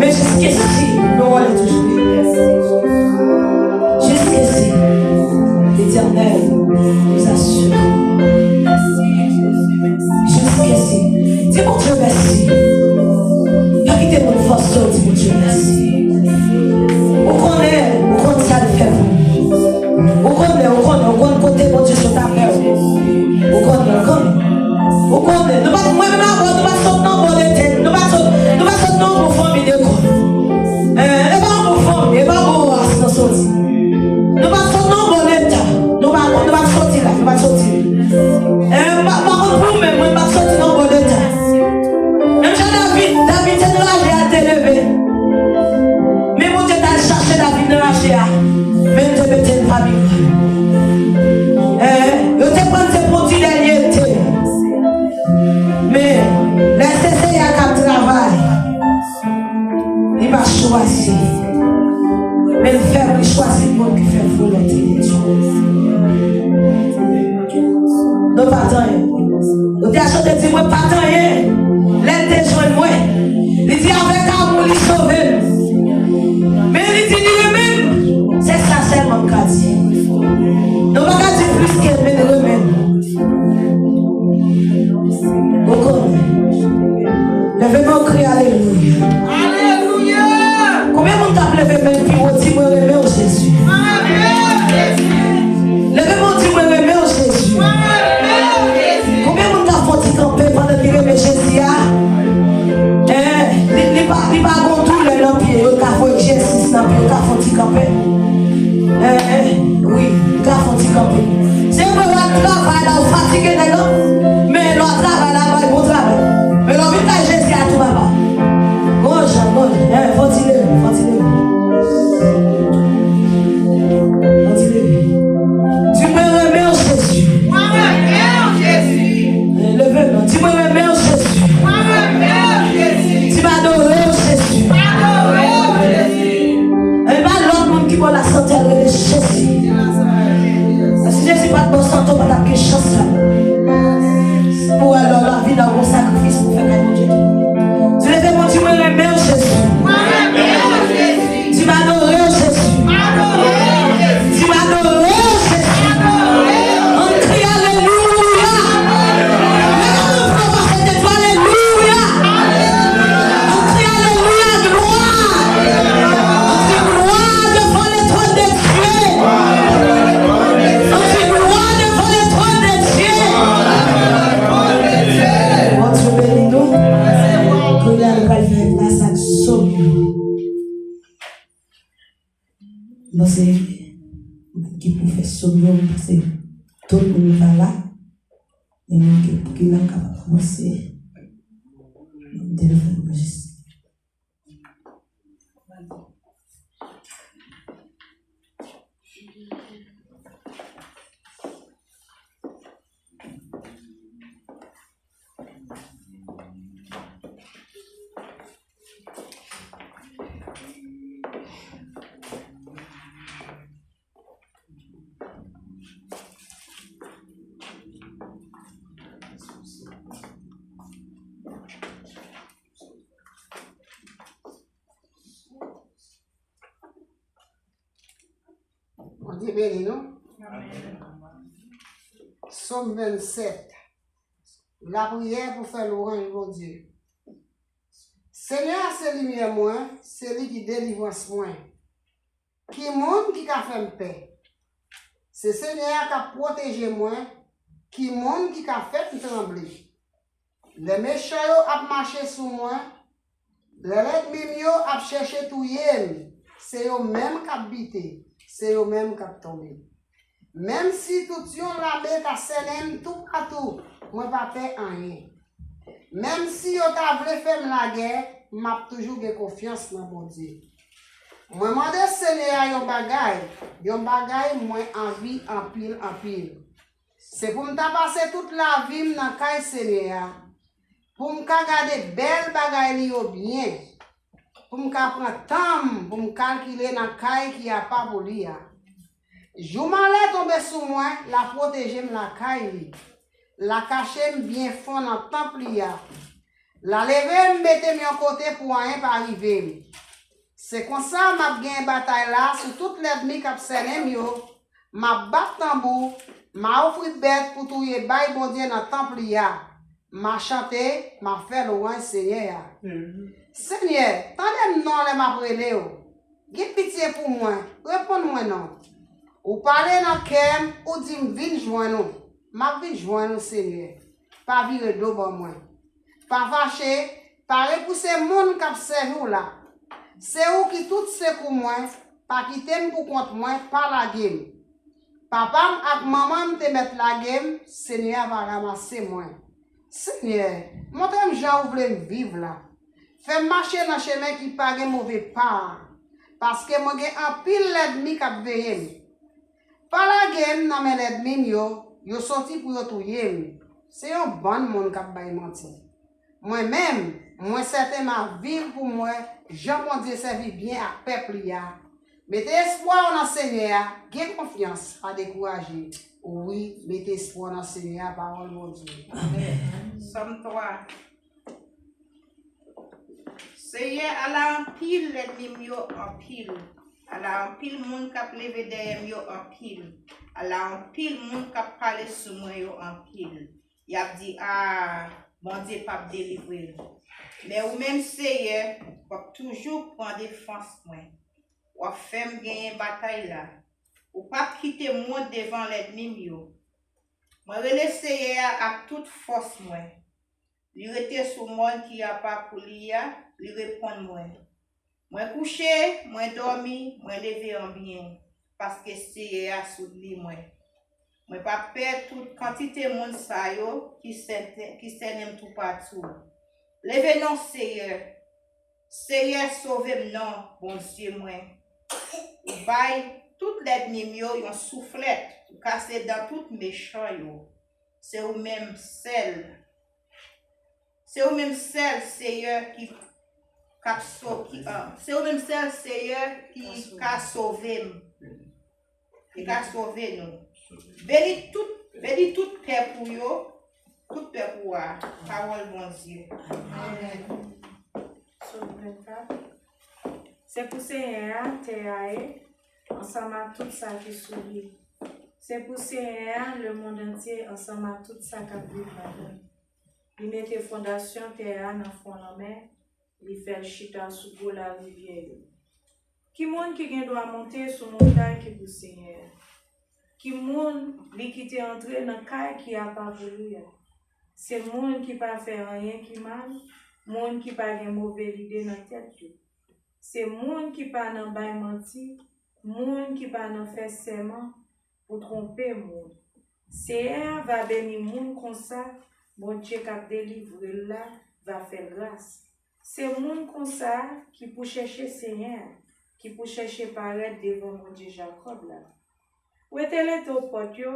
Men jiskesi, nou rele toujou. Jiskesi, Letènèl, nou asire. Jiskesi. Di Bondye mèsi. Pa kite moun fòse w di Bondye mèsi. Ou konnen, ou konn sa l fè pou ou. Ou konnen, ou konnen, ou konn kote Bondye sot avè w. Ou konnen, ou konnen. Ou konnen. Nou pa, mwen menm avè w, nou pa sot nan bon lete, nou pa sot, nou pa sot nan bon fanmi de kò. Eh, e pa bon fanmi, e pa bon ras nou soti. Nou pa sot nan bon leta. Nou pa, nou pa soti la, nou pa soti. Eh, pa, pa kont pou mwen, mwen pa soti nan bon leta. Menm jan David, David se nan raje a te leve. Men Bondye t al chache David nan raje a. Men l te mete l pami yo. Eh, yo te panse pou di dènye te. Men, lè se Seyè a k ap travay, li pa chwazi. Men l fè, li chwazi moun ki fè volonte de Dye. Nou pa t anyen. Otè a chante di, mwen pa t anyen. Lè l te jwenn mwen, li di, avèk amou li sove m. Men li di, li renmen m. Se sa sèlman m ka di. Nou pa ka di plis ke men renmen m. Ou konnen. Leve men w, kriye alelouya. Alelouya! Konbyen moun k ap leve men l pi wo, di, mwen renmen w, Jezi? Mwen renmen w, Jezi! Leve men w, di, mwen renmen w, Jezi! Mwen renmen w, Jezi! Konbyen moun k ap fè yon ti kanpe pandan ki renmen Jezi a? Eh, li, li pa, li pa gon doulè nan pye yo, l ka fè egzèsis nan pye yo, l ka fè yon ti kanpe. Eh, eh, wi, li ka fè yon ti kanpe. Se vre, w al travay la, ou fatige, nèg lan, men lè w al travay la, bay bon travay. Men lè w vin kay Jezi a tou, papa. Gon jan, gon jan. Eh, fò ti leve, fò ti leve. Fò ti leve. Di, mwen renmen w, Jezi. Mwen renmen w, Jezi. Eh, leve men w. Di, mwen renmen w, Jezi. Mwen renmen w, Jezi. Di, m adore w, Jezi. M adore w, Jezi. E pa lòt moun ki ba w lasante, al rele Jezi. Paske si Jezi pa t ba w sante, w pa t ap gen chans la. Pou wè lè w lavi nan yon sakrifis pou fè kay Bondye tou. Di, leve men w, di, mwen renmen w, Jezi. Mwen renmen w, Jezi. Di, m adore w, Jezi. M adore w, Jezi. Di, m adore w, Jezi. M adore w, Jezi. Ann kriye alelouya. Leve men w, pase tèt ou, alelouya. Ann kriye alelouya, glwa. Ann di glwa devan le tròn de Dye. Ann di glwa devan le tròn de Dye. Bondye beni nou. Kounye a, nou pral fè gras ak sòm yo. Bon, se moun ki pou fè sòm yo, se tout moun pa la. Men moun ki, ki la kapab kòmanse. Telefòn mwen jis. Bondye beni nou. Sòm vennsèt. Lapriyè pou fè lwanj Bondye. Senyè a se limyè mwen, se li ki delivrans mwen. Ki moun ki ka fè m pè? Se Senyè a k ap pwoteje mwen. Ki moun ki ka fè m tranble? Lè mechan yo ap mache sou mwen, lè lènmi m yo ap chèche touye m, se yo menm k ap bite, se yo menm k ap tonbe. Menm si tout yon lame ta sènen m toupatou, mwen pa pè anyen. Menm si yo ta vle fè m lagè, m ap toujou gen konfyans nan Bondye. Mwen mande Senyè a yon bagay, yon bagay mwen anvi anpil, anpil. Se pou m ta pase tout lavi m nan kay Senyè a, pou m ka gade bèl bagay li yo byen, pou m ka pran tan m pou m kalkile nan kay ki apa pou li a. Jou malè tonbe sou mwen, l a pwoteje m lakay li. L a kache m byen fon nan tanp li a. L a leve m, mete m yon kote pou anyen pa rive m. Se konsa m ap genyen batay la sou tout lènmi k ap sènen m yo. M ap bat tanbou, m a ofri bèt pou touye bay Bondye nan tanp li a. M a chante, m a fè lwanj Senyè a. Senyè, tande m non lè m ap rele w. Gen pitye pou mwen, reponn mwen non. Ou pale nan kè m, ou di m vin jwenn ou. M ap vin jwenn ou, Senyè. Pa vire do ban mwen. Pa fache, pa repouse moun k ap sèvi w la. Se ou ki tout sekou mwen, pa kite m pou kont mwen, pa lage m. Papa m ak manman m te mèt lage m, Senyè a va ranmase mwen. Senyè, montre m jan ou vle m viv la. Fè m mache nan chemen ki pa gen move pa a, paske mwen gen anpil lènmi k ap veye m. Pa lage m nan men lènmi m yo, yo soti pou yo touye m. Se yon bann moun k ap bay manti. Mwen menm, mwen sèten m a viv pou m wè jan Bondye sèvi byen ak pèp li a. Mete espwa w nan Senyè a, gen konfyans, pa dekouraje. Wi, mete espwa w nan Senyè a, pawòl Bondye. Amèn. Sòm twa. Senyè, ala anpil lènmi m yo anpil. Ala anpil moun k ap leve dèyè m yo anpil. Ala anpil moun k ap pale sou mwen yo anpil. Y ap di, a, Bondye p ap delivre l. Men ou menm, Senyè, w ap toujou pran defans mwen. W ap fè m genyen batay la. Ou p ap kite m wont devan lènmi m yo. Mwen rele Senyè a ak tout fòs mwen. Li rete sou mòn ki apa pou li a, li reponn mwen. Mwen kouche, mwen dòmi, mwen leve an byen, paske Senyè a soutni mwen. Mwen p ap pè tout kantite moun sa yo ki sèten, ki sènen m toupatou. Leve non, Senyè! Senyè, sove m non, Bondye mwen! Ou bay tout lènmi m yo yon souflèt, ou kase dan tout mechan yo. Se ou menm sèl. Se ou menm sèl, Senyè, ki k ap so-, ki, ah, se ou menm sèl, Senyè, ki ka sove m, ki ka sove nou. Beni tout, beni tout pèp ou yo, tout pèp ou a. Pawòl Bondye. Amèn. Sòm vennkat. Se pou Senyè a tè a ye, ansanm ak tout sa ki sou li. Se pou Senyè a lemonn antye ansanm ak tout sa k ap viv ladan l. Li mete fondasyon tè a nan fon lanmè, li fè l chita sou gwo larivyè yo. Ki moun ki gen dwa monte sou montay ki pou Senyè a? Ki moun li kite antre nan kay ki apa pou li a? Se moun ki pa fè anyen ki mal, moun ki pa gen move lide nan tèt yo. Se moun ki pa nan bay manti, moun ki pa nan fè sèman pou twonpe moun. Senyè a va beni moun konsa, Bondye k ap delivre l la va fè l gras. Se moun konsa ki pou chèche Senyè a, ki pou chèche parèt devan Bondye Jakòb la. Wete leto pòt yo,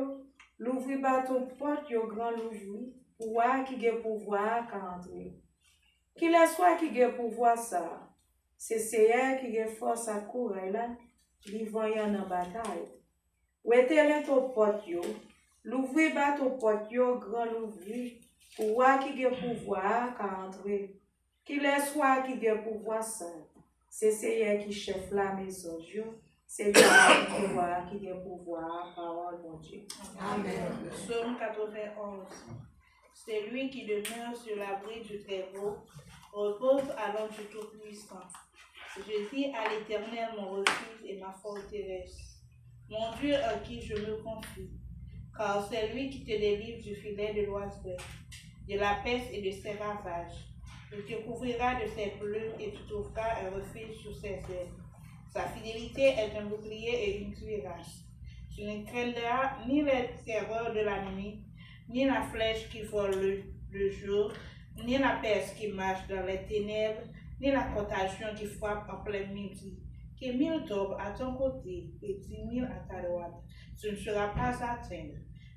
louvri bato pòt yo gran louvri, pou wa ki gen pouvwa a ka antre. Kilès wa ki gen pouvwa sa a? Se Senyè a ki gen fòs ak kouray la, li vanyan nan batay. Wete leto pòt yo, louvri bato pòt yo gran louvri, pou wa ki gen pouvwa a ka antre. Kilès wa ki gen pouvwa sa a? Se Senyè ki chèf lame zanj yo, Seigneur, ki te wa, ki te pouvwa, pawòl Bondye. Amen. Psaume quatre-vingt-onze. Celui qui demeure sur l'abri du Très-Haut repose à l'ombre du Tout-Puissant. Je dis à l'Éternel, mon refuge et ma forteresse, mon Dieu en qui je me confie, car c'est lui qui te délivre du filet de l'oiseau, de la peste et de ses ravages. Il te couvrira de ses plumes et tu trouveras un refuge sous ses ailes. Sa fidélité est un bouclier et une cuirasse. Tu ne craindras ni les terreurs de la nuit, ni la flèche qui vole le, le jour, ni la peste qui marche dans les ténèbres, ni la contagion qui frappe en plein midi. Que mille tombent à ton côté et dix mille à ta droite, tu ne seras pas atteint.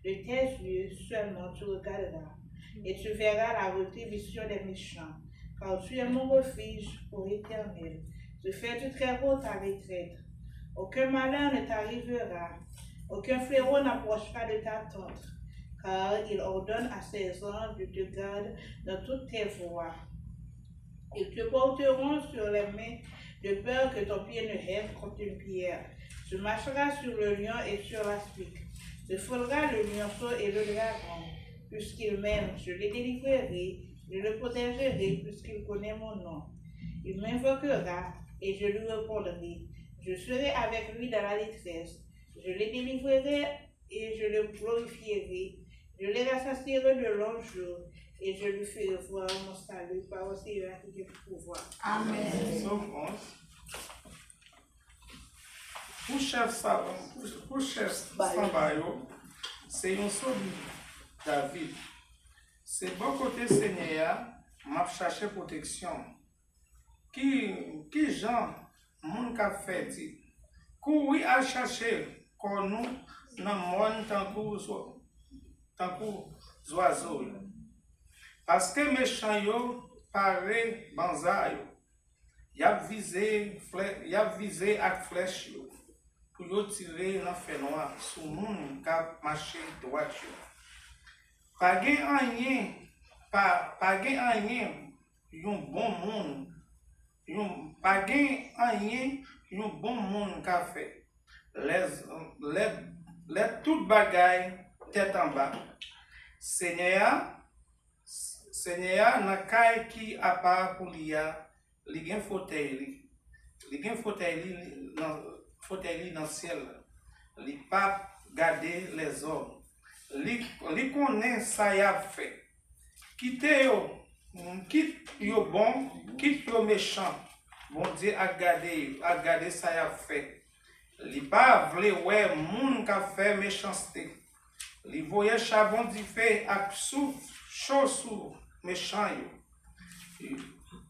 De tes yeux seulement tu regarderas, et tu verras la rétribution des méchants, car tu es mon refuge, ô Éternel. Tu fais du Très-Haut ta retraite. Aucun malheur ne t'arrivera, aucun fléau n'approchera de ta tente, car il ordonne à ses anges de te garder dans toutes tes voies. Ils te porteront sur les mains de peur que ton pied ne heurte contre une pierre. Tu marcheras sur le lion et sur l'aspic. Tu frôleras le lionceau et le dragon. Puisqu'il m'aime, je le délivrerai, je le protégerai, puisqu'il connaît mon nom. Il m'invoquera et je lui répondrai. Je serai avec lui dans la détresse. Je le délivrerai et je le glorifierai. Je le rassasierai de longs jours et je lui ferai voir mon salut. Pawòl Seyè a ki gen pouvwa. Amen. Sòm onz. Pou chèf sa, pou, pou chèf sanba yo, se yon sòm David. Se bò kote Senyè a m ap chache pwoteksyon. Ki, ki jan moun ka fè di, kouri al chache kò nou nan mòn tankou zwa, tankou zwazo yo? Paske mechan yo pare banza yo. Y ap vize, y ap vize ak flèch yo pou yo tire nan fènwa sou moun k ap mache dwat yo. Pa gen anyen, pa, pa gen anyen yon bon moun, yon, pa gen anyen yon bon moun ka fè. Lè, lè, lè tout bagay tèt anba. Senyè a, Senyè a nan kay ki apa pou li a, li gen fotèy li. Li gen fotèy li nan, fotèy li nan syèl la. Li p ap gade lèzòm. Li, li konnen sa y ap fè. Kite yo, kit yo bon, kit yo mechan. Bondye ap gade yo, ap gade sa y ap fè. Li pa vle wè moun k ap fè mechanste. Li voye chabon dife ak souf cho sou mechan yo,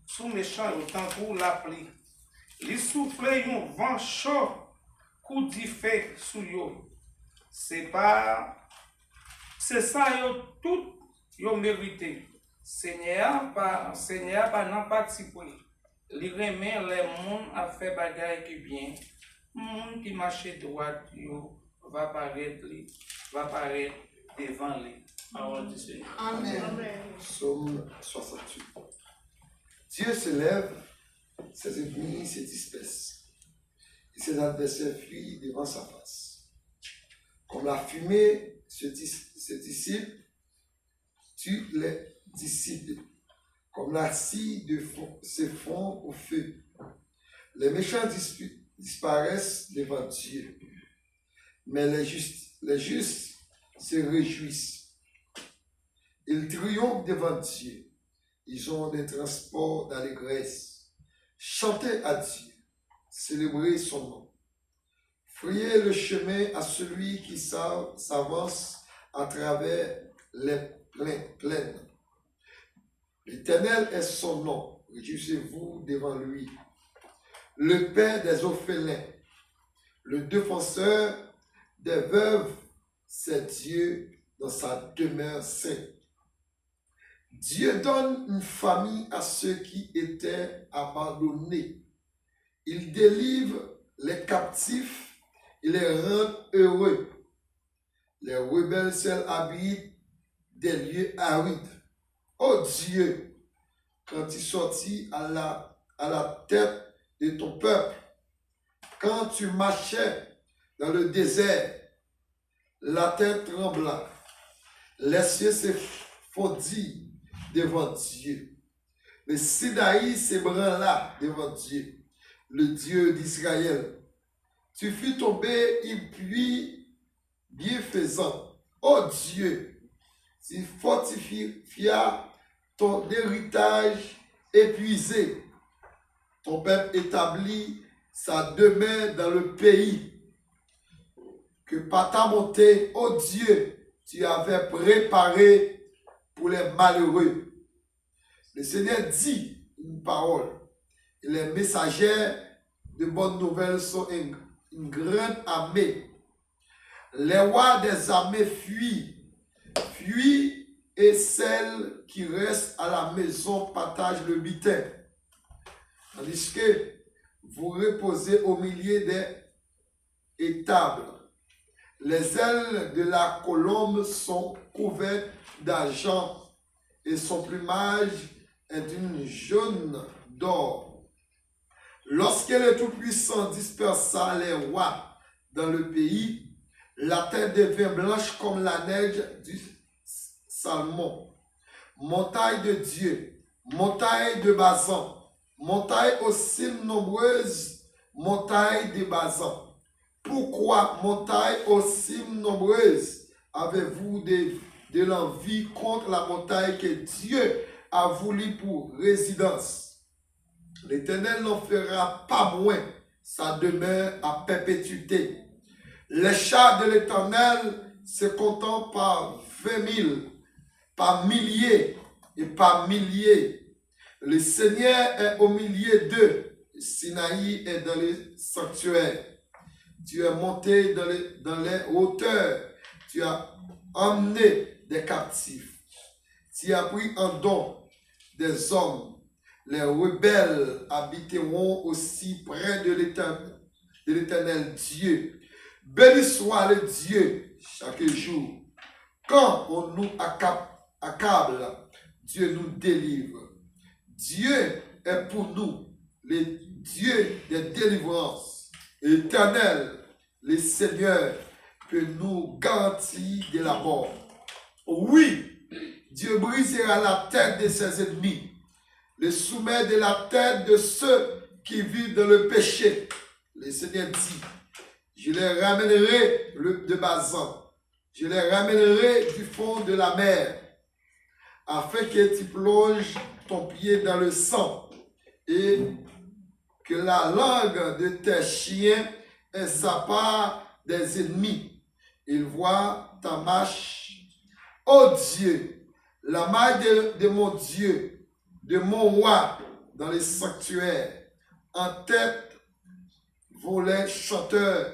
sou mechan yo tankou lapli. Li soufle yon van cho kou dife sou yo. Se pa, se sa yo tout yo merite. Senyè a pa, Senyè a pa nan patipri. Li renmen lè moun ap fè bagay ki byen. Moun ki mache dwat yo va parèt li, va parèt devan li. Pawòl di Senyè. Amen. Psaume soixante-huit. Dieu se lève, ses ennemis se dispersent, et ses adversaires fuient devant sa face. Comme la fumée se, dis- se dissipe, tu les dissides, comme la cire de fond- se fond au feu. Les méchants dispu- disparaissent devant Dieu, mais les justes, les justes se réjouissent. Ils triomphent devant Dieu. Ils ont des transports d'allégresse. Chantez à Dieu, célébrez son nom. Frayez le chemin à celui qui s'a- s'avance à travers les plain- plaines. L'Éternel est son nom, réjouissez-vous devant lui. Le Père des orphelins, le défenseur des veuves, c'est Dieu dans sa demeure sainte. Dieu donne une famille à ceux qui étaient abandonnés. Il délivre les captifs et les rend heureux. Les rebelles seuls habitent des lieux arides. Ô Dieu, quand tu sortis à la, à la tête de ton peuple, Quand tu marchais dans le désert, la terre trembla. Les cieux se fondirent devant Dieu. Le Sinaï s'ébranla devant Dieu, le Dieu d'Israël. Tu fus tombé, il fut bienfaisant. Ô Dieu, tu fortifias ton héritage épuisé. Ton peuple établit sa demeure dans le pays que par ta bonté, ô Dieu, tu avais préparé pour les malheureux. Le Seigneur dit une parole, et les messagers de bonne nouvelle sont une, une grande armée. Les rois des armées fuient, fuient, et celles qui restent à la maison partagent le butin. Tandis que vous reposez au milieu des étables. Les ailes de la colombe sont couvertes d'argent et son plumage est d'une jaune d'or. Lorsque le Tout-Puissant dispersa les rois dans le pays, la terre devint blanche comme la neige du Salmon. Montagne de Dieu, montagne de Bazan, montagne aux cimes nombreuses, montagne de Bazan. Pourquoi, montagne aux cimes nombreuses, avez-vous de, de l'envie contre la montagne que Dieu a voulu pour résidence? L'Éternel n'en fera pas moins sa demeure à perpétuité. Les chars de l'Éternel se comptent par vingt mille, par milliers et par milliers. Le Seigneur est au milieu d'eux. Le Sinaï est dans le sanctuaire. Tu es monté dans les, dans les hauteurs. Tu as emmené des captifs. Tu as pris en don des hommes. Les rebelles habiteront aussi près de l'Éternel, de l'Éternel Dieu. Béni soit le Dieu chaque jour. Quand on nous accable, Dieu nous délivre. Dieu est pour nous le Dieu des délivrances. Éternel, le Seigneur peut nous garantir de la mort. Oui, Dieu brisera la tête de ses ennemis, le sommet de la tête de ceux qui vivent dans le péché. Le Seigneur dit, je les ramènerai de Bazan, je les ramènerai du fond de la mer, afin que tu plonges ton pied dans le sang et que la langue de tes chiens ait sa part des ennemis. Il voit ta marche. Ô Dieu, la marche de, de mon Dieu, de mon roi dans le sanctuaire. En tête vont les chanteurs,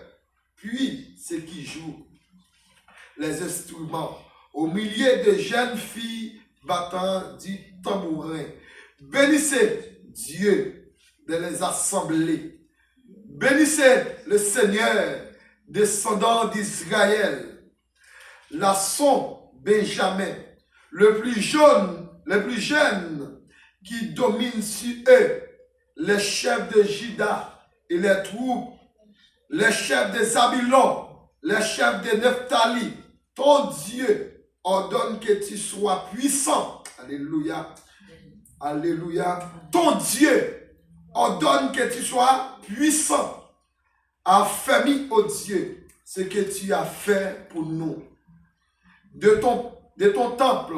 puis ceux qui jouent les instruments, au milieu de jeunes filles battant du tambourin. Bénissez Dieu dans les assemblées. Bénissez le Seigneur, descendants d'Israël. Là sont Benjamin, le plus jeune, le plus jeune qui domine sur eux, les chefs de Juda et les troupes, les chefs de Zabulon, les chefs de Nephtali. Ton Dieu ordonne que tu sois puissant. Alléluia. Alléluia. Ton Dieu ordonne que tu sois puissant. Affermis, ô Dieu, ce que tu as fait pour nous. De ton, de ton temple,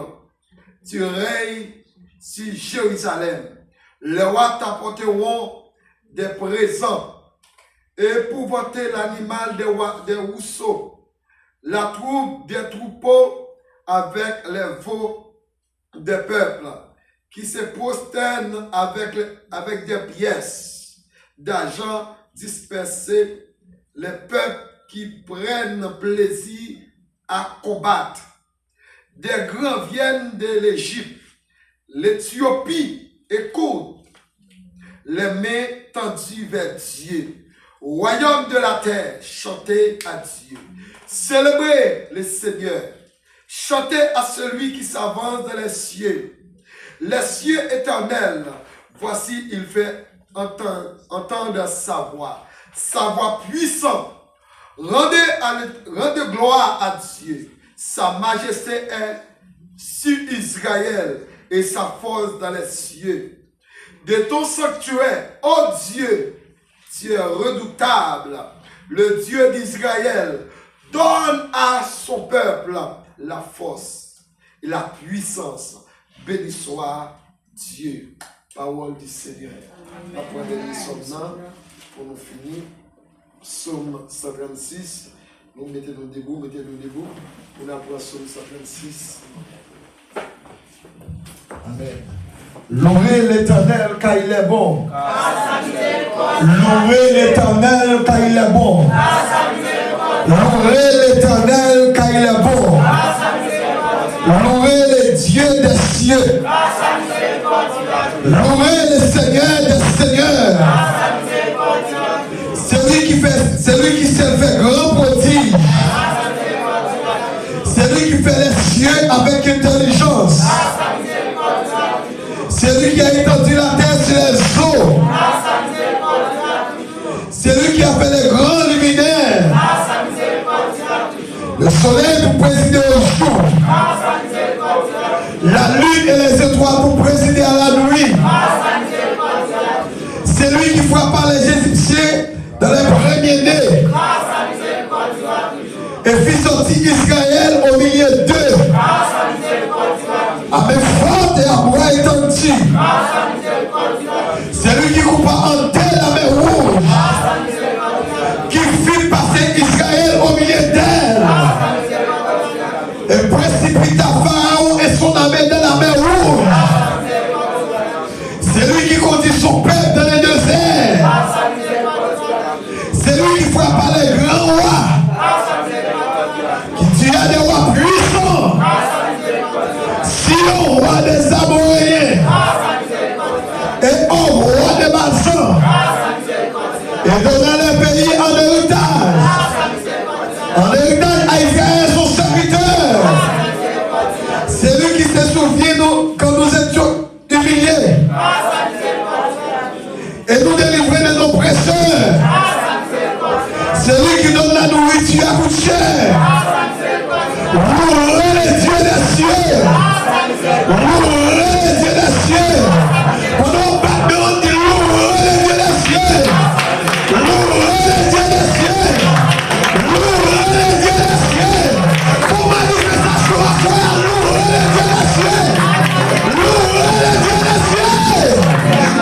tu règnes sur Jérusalem. Les rois t'apporteront des présents. Épouvanter l'animal des, wa- des rousseaux, la troupe des troupeaux avec les veaux des peuples qui se prosternent avec, avec des pièces d'argent dispersées, les peuples qui prennent plaisir à combattre. Des grands viennent de l'Égypte, l'Éthiopie écoute, les mains tendues vers Dieu. Royaume de la terre, chantez à Dieu. Célébrez le Seigneur. Chantez à celui qui s'avance dans les cieux. Les cieux éternels, voici, il fait entendre, entendre sa voix. Sa voix puissante. Rendez, à l'É- rendez gloire à Dieu. Sa majesté est sur Israël et sa force dans les cieux. De ton sanctuaire, ô Dieu, tu es redoutable. Le Dieu d'Israël, donne à son peuple la force et la puissance. Béni soit Dieu. Pawòl di Senyè. N ap pran dènye sòm nan pou nou fini. Sòm san trannsis. Nou mete nou debou, mete nou debou. Pou n al pran Sòm san trannsis. Amèn. Louez l'Éternel car il est bon. Louez l'Éternel car il est bon. Louez l'Éternel car il est bon. Louez le Dieu des cieux. Louez le Seigneur des seigneurs. C'est lui qui fait, c'est lui qui sait faire grand prodige. C'est lui qui fait les cieux avec intelligence. C'est lui qui a étendu la terre sur les eaux. C'est lui qui a fait les grands luminaires. Le soleil pour présider au jour. La lune et les étoiles pour présider à la nuit. C'est lui qui frappa les Égyptiens dans les premiers-nés et fit sortir Israël au milieu d'eux à main forte et à bras étendu. C'est lui qui coupa en deux la mer Rouge, qui fit passer Israël au milieu d'elle et précipita Pharaon et son armée dans la mer Rouge. C'est lui qui conduit son peuple dans le désert. C'est lui qui frappa les grands rois, qui tua des rois puissants, Sihon, roi des Amoréens, et Og, roi de Basan, et donna le pays en héritage, en héritage à Israël son serviteur. C'est lui qui se souvient nous, quand nous étions humiliés et nous délivrer de nos oppresseurs. C'est lui qui donne la nourriture à toute chair. Louez le Dieu des cieux. Louez le Dieu des cieux. Pandan w bat men w, di, louez le Dieu des cieux. Louez le Dieu des cieux. Louez le Dieu des cieux. Fè manifestasyon aswè a, louez le Dieu des cieux. Louez le Dieu des cieux.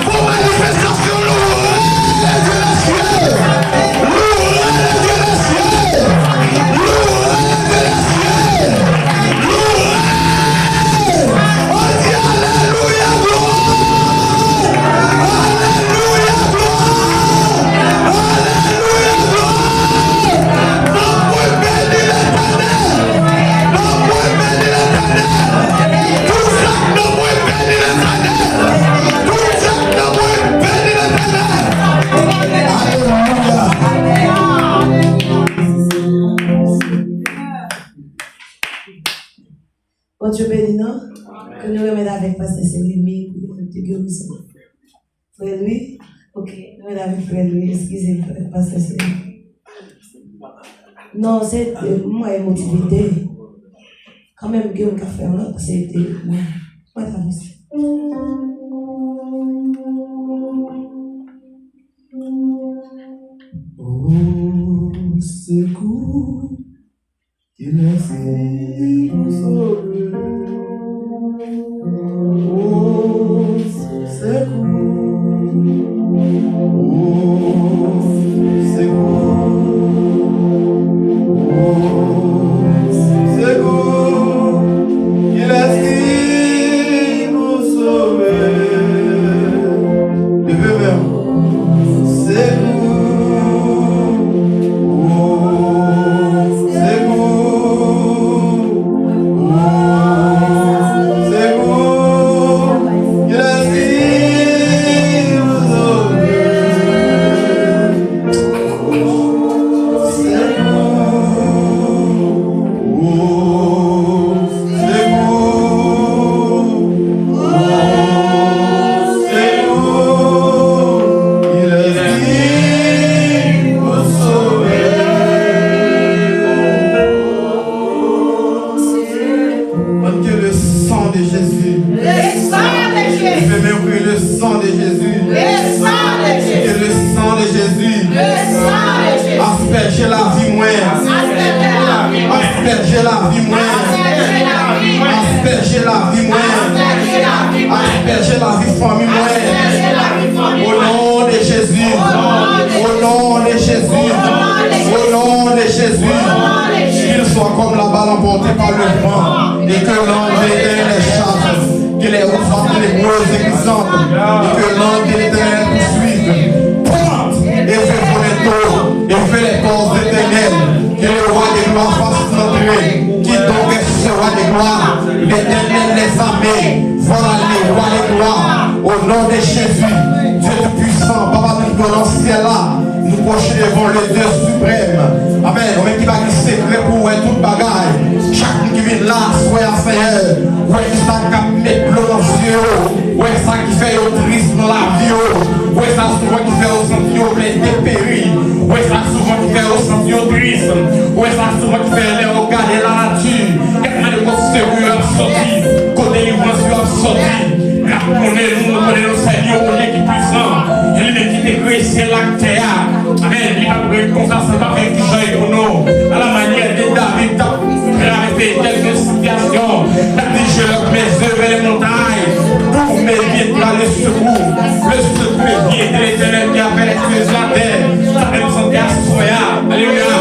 Fè manifestasyon, louez le Dieu des cieux. Louez le Dieu des cieux. Louez le Dieu des cieux. Louez. On dit alléluia, gloire. Alléluia, gloire. Alléluia, gloire. Nanm mwen beni Letènèl. Nanm mwen beni Letènèl. Tout sa k nan mwen beni Letènèl. Tout sa k nan mwen beni Letènèl. Alelouya. Bondye beni nou. Ke nou remèt avèk pastè Seremi pou yon ti gerizon. Frè Lwi? Ok, nou mèt avèk frè Lwi, eskize m, frè, pastè Seremi. Non, se, euh, mwen motive. Kanmenm, gen moun k ap fè yon lòt, se te mwen. Mwen ta avanse. Au secours. Qui est-ce qui nous sauve? Au secours, au secours, au secours, qui est-ce qui nous sauve? Leve men w. Sekou, o, sekou, o, Aspèje lavi mwen. Aspèje lavi mwen. Aspèje lavi mwen. Aspèje lavi fanmi mwen. Au nom de Jésus. Au nom de Jésus. Au nom de Jésus. Qu'il soit comme la balle emportée par le vent et que l'ange de l'Éternel les chasse. Que les routes soient ténébreuses et glissantes, et que l'ange de l'Éternel poursuive, pointe et fait voler taureaux, et fait les corps éternels, que le roi de gloire fasse l'entrée. Qui donc est ce roi de gloire? L'Éternel des armées, voilà le roi de gloire. Au nom de Jésus, Dieu Tout-Puissant, Papa nou ki nan syèl la, nou pwoche devan le Dieu suprême. Amèn. Ou menm ki pa gen sekrè pou wè tout bagay. Chak moun ki vin la, aswè a, Senyè, ou wè ki sa k ap met dlo nan zye yo. Ou wè sa ki fè yo tris nan lavi yo. Ou wè sa souvan ki fè yo santi yo prè deperi. Ou wè sa souvan ki fè yo santi yo tris. Ou wè sa souvan ki fè lè yo gade lanati, y ap mande kote sekou yo ap soti, kote delivrans yo ap soti. N ap konnen nou, nou konnen nou sèvi yon Bondye ki pwisan. E li menm ki te kreye syèl la ak tè a. Amèn. Li p ap ret konsa san pa fè yon ti chay pou nou. A la manyè de David t ap travèse kèlke sitiyasyon, l ap di, je lève mes yeux vers les montagnes, d'où me viendra le secours? Le secours me vient de l'Éternel qui a fait les cieux et la terre. Sa fè m santi aswè a, alelouya,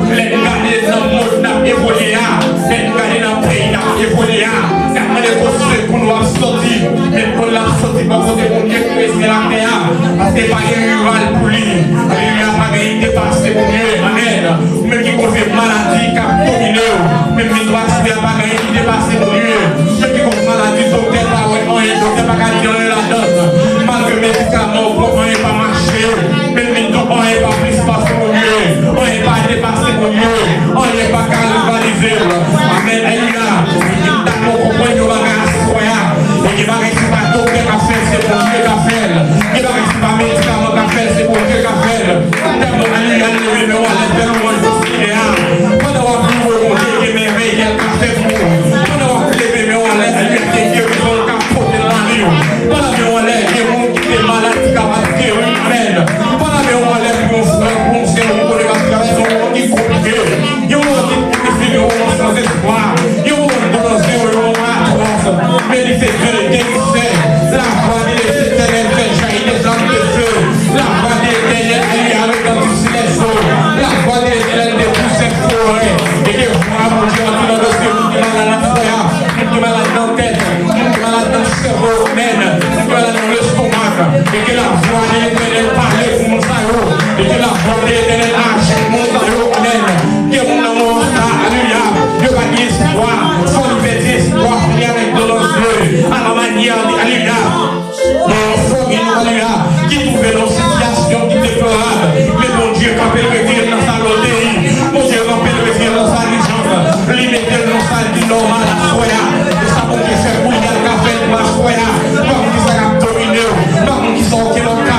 lè n gade nan mond n ap evolye a, lè n gade nan peyi n ap evolye a, n ap mande kote sekou nou ap soti, men kote l ap soti bò kote Bondye ki kreye syèl ak tè a, paske pa gen rival pou li. Alelouya, pa gen ide pase Bondye. Amèn. Ou menm ki koze maladi k ap domine w, menm menm aswè a pa gen ide pase Bondye. Ou menm ki koze maladi doktè pa wè anyen, doktè pa ka di anyen ladan l. Malgre medikaman ou pran anyen pa mache, menm menm tou anyen pa plis pase Bondye. Anyen pa depase Bondye. Anyen pa ka rivalize l. Amèn. Alelouya. Ou vin dakò konprann yon bagay aswè a. E gen bagay se pa doktè k ap fè l, se Bondye k ap fè l. Gen bagay se pa medikaman k ap fè l, se Bondye k ap fè l. Tèlman, alelouya, leve men w anlè, fè lwanj pou Senyè a. Pandan w ap louwe Bondye, gen mèvèy ke l ka fè pou ou. Pandan w ap leve men w anlè, alelouya, gen gerizon l ka pote nan lavi w. Pandan men w anlè, gen moun ki te malad ki kapab geri. Amèn. Pandan men w anlè, pou yon frè, pou yon sè, ou konnen k ap travèse yon moman ki konplike. Yon moman ki difisil, yon moman san espwa. Yon moman ki nan zewo, yon moman atwòs. Men li se Dye de gerisè. La voix de l'Éternel fait jaillir des lames de feu. La voix de l'Éternel, alelouya, retentit sur les eaux. La voix de l'Éternel débouche ses forêts. E ke vwa Bondye antre nan dosye moun ki malad nan frè a, moun ki malad nan tèt, moun ki malad nan sèvo, amèn, moun ki malad nan lestomak. E ke la voix de l'Éternel pale pou moun sa yo. E ke la voix de l'Éternel aji pou moun sa yo, amèn. Ke moun nan moman sa, alelouya, yo pa gen espwa, fò li pèdi espwa, fò li avèk dlo nan zye, a la manyè de, alelouya. Nan yon fanmi nou, alelouya, ki twouve nan yon sitiyasyon ki deplorab, men Bondye kanpe l rete nan sa lòtèy, Bondye kanpe l rete nan sa lijans, li mete l nan sa ki nòmal aswè a. E sa Bondye fè pou li a, l ka fè l pou aswè a. Pa konn kisa k ap domine w, pa konn kisa w gen nan ka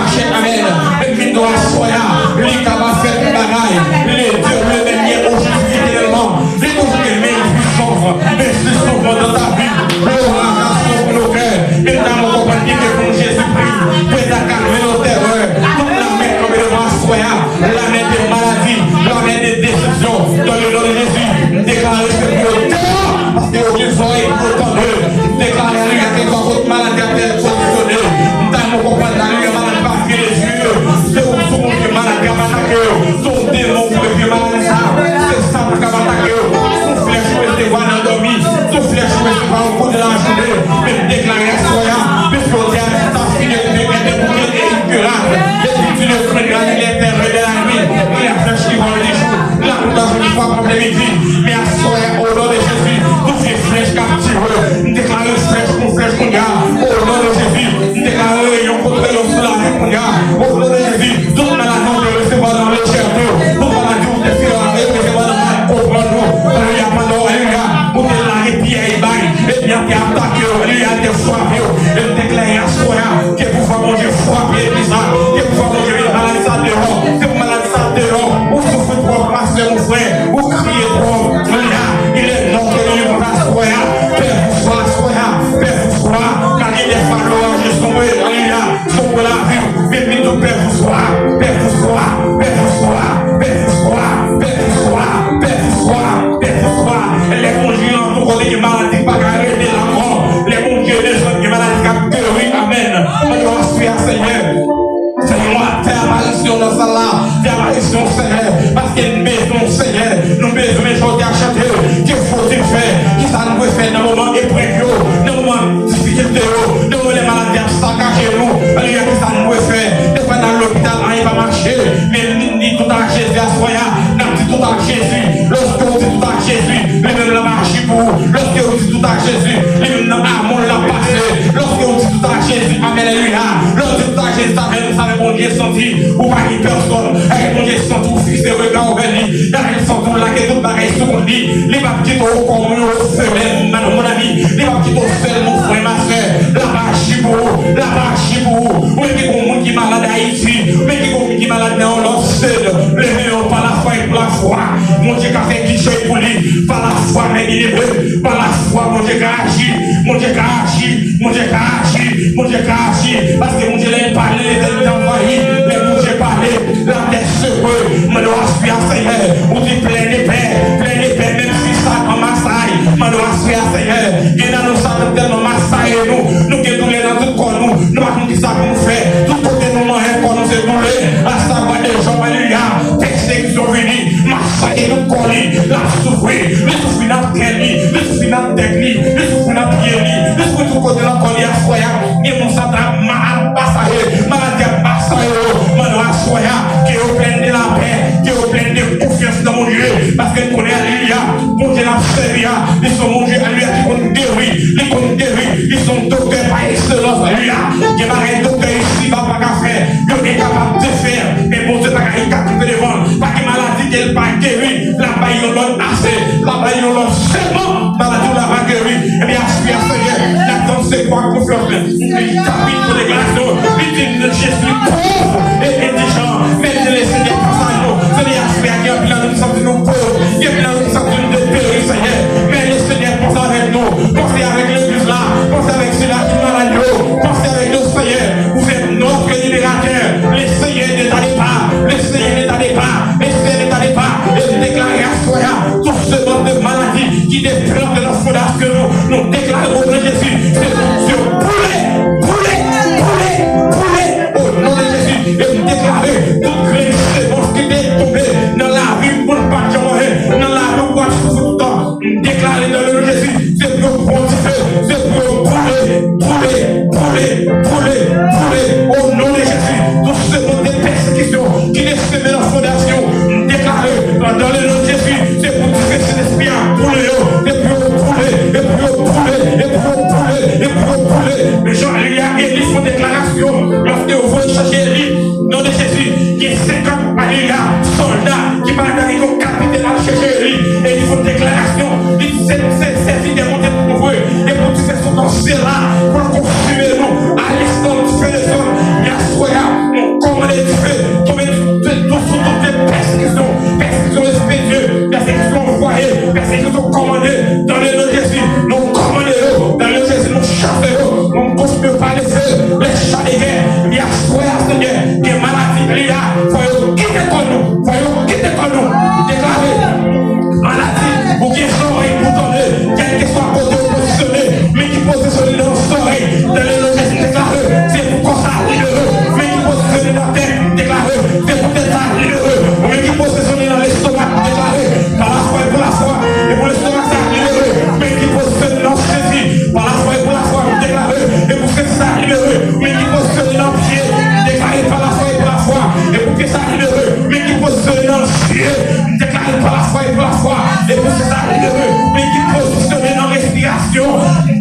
Senyè, paske n bezwen w, Senyè. Nou bezwen, men jodi a chante, ke fo Dye fè, kisa nou dwe fè nan moman eprèv yo, nan moman difikilte yo, nan moman lè maladi ap sakaje nou. Alelouya, kisa nou dwe fè? Defwa n al lopital, anyen pa mache, men n di tout ak Jezi aswè a, n ap di tout ak Jezi. Lòske w di tout ak Jezi, li menm l ap aji pou ou. Lòske w di tout ak Jezi, li menm nan amon l ap pase. Lòske w di tout ak Jezi, amèn, alelouya. Lè w di tout ak Jezi, sa vle, sa vle Bondye santi ou pa gen pèsòn. Èske Bondye santi w fikse rega w vè li? Èske l santi w lage tout bagay sou kont li? Li p ap kite w kòm yon òfelin, mon ami. Li p ap kite w sèl, mon frè, ma sè. L ap aji pou ou. L ap aji pou ou. Ou menm ki gon moun ki malad Ayiti, ou menm ki gon moun ki malad nan yon lòt sud, leve yo pa lafwa e pou lafwa. Bondye ka fè kije pou li. Pa lafwa, men li leve. Pa lafwa, Bondye ka aji. Bondye ka aji. Bondye ka aji. Bondye ka aji. Paske Bondye, lè l pale, letènite anvayi. Lè Bondye pale, latè sekwe. Mande w aswè a, Senyè. Ou di plen epè, plen epè, menm si Satan masay. Mande w aswè a, Senyè. Gen nan nou, Satan tèlman masaye nou. Nou gen doulè nan tout kò nou. Nou pa konn kisa pou nou fè. Tout kote nou manyen kò nou se doulè. Asavwa de Jòb, alelouya. Pèsekisyon vini. Masaye tout kò li. L ap soufri. Li soufri nan tèt li. Li soufri nan tèt li. Li soufri nan pye li. Li soufri tout kote nan kò li aswè a. Gen moun sa ta malad, masaye. Maladi ap masaye yo. Mande w aswè a. Ke yo plen de lapè. Ke yo plen de konfyans nan Bondye. Paske n konnen, alelouya, Bondye n ap sèvi a, li se yon Bondye, alelouya, ki konn geri. Li konn geri. Li se yon doktè pa ekselans, alelouya. Gen bagay doktè isiba pa ka fè. Yo enkapab de fè. Men Bondye pa ka, li ka kanpe devan l. Pa gen maladi ke l pa geri. L ap bay yon lòt ase. L ap bay yon lòt sèlman. Maladi w la va geri. Ebyen, aswè a, Senyè, n ap tann se kwa konfyans mwen. Li tabli pou deklarasyon. Li di, Jezi pòv e endijan. Men di, Lesenyè, panse a nou. Senyè, aswè a, gen anpil nan nou ki santi nou pòv. Gen anpil nan nou ki santi nou deperi, Senyè. Men Lesenyè, panse avèk nou. Panse avèk legliz la. Panse avèk sila ki malad yo. Panse avèk yo, Senyè. Vous êtes notre libérateur. Le Seigneur ne tarde pas. Le Seigneur ne tarde pas. Le Seigneur ne tarde pas. E m deklare aswè a, tout semans de maladi ki te plante nan fondasyon nou, nou deklare o non de Jezi, se pou Dye boule, boule, boule, boule, o non de Jezi. E m deklare tout grenn semans ki te tonbe nan lavi m pou n pa t janm anyen, nan lavi w pou w ap soufri toutan. M deklare nan non de Jezi, se pou yo pran dife, se pou yo boule, boule, boule, boule, boule, o non de Jezi. Tout semans de pèsekisyon ki te seme nan fondasyon, m deklare, nan le non de Jezi, se pou dife Sentespri a boule yo, se pou yo boule, e pou yo boule, e pou yo boule, e pou yo boule. Men jan Eli a, Eli fè yon deklarasyon, lòske yo voye chache Eli, non de Jezi, gen senkant, alelouya, sòlda ki pa t avèk yon kapitèn al chèche Eli, e li fè yon deklarasyon, li di, se, se, sèvitè Bondye pou mwen, e pou dife sot nan syèl la, pou l konsime nou, a lenstan dife desann, men aswè a, nou kòmande dife tonbe sou tout, tout, tout, tout pèsekisyon, pèsekisyon espirityèl, pèsekisyon anvwaye, pèsekisyon kòmande, nan le non de Jezi, nou kòmande yo, nan le non de Jezi, nou chase yo, nou konsime yo pa lese, lè chadegè, li aswè a, Senyè, gen maladi, li a, fò yo kite kò nou, fò yo kite kò nou, deklare, maladi, ou gen zòrèy pou tande, kèlkeswa kote ou pozisyone, men ki pozisyone nan zòrèy, nan le non de Jezi, deklare, se pou kò sa libere, men ki pozisyone nan tèt, deklare, se pou tèt sa libere, ou men ki pozisyone nan lestomak, deklare, pa lafwa e pou lafwa, e pou lestomak sa libere, men ki pozisyone nan sezi, pa lafwa e pou lafwa, deklare, e pou sezi sa libere, men ki pozisyone nan pye, deklare, pa lafwa e pou lafwa, e pou pye sa libere, men ki pozisyone nan zye, deklare, pa lafwa e pou lafwa, e pou zye sa libere, men ki pozisyone nan respirasyon,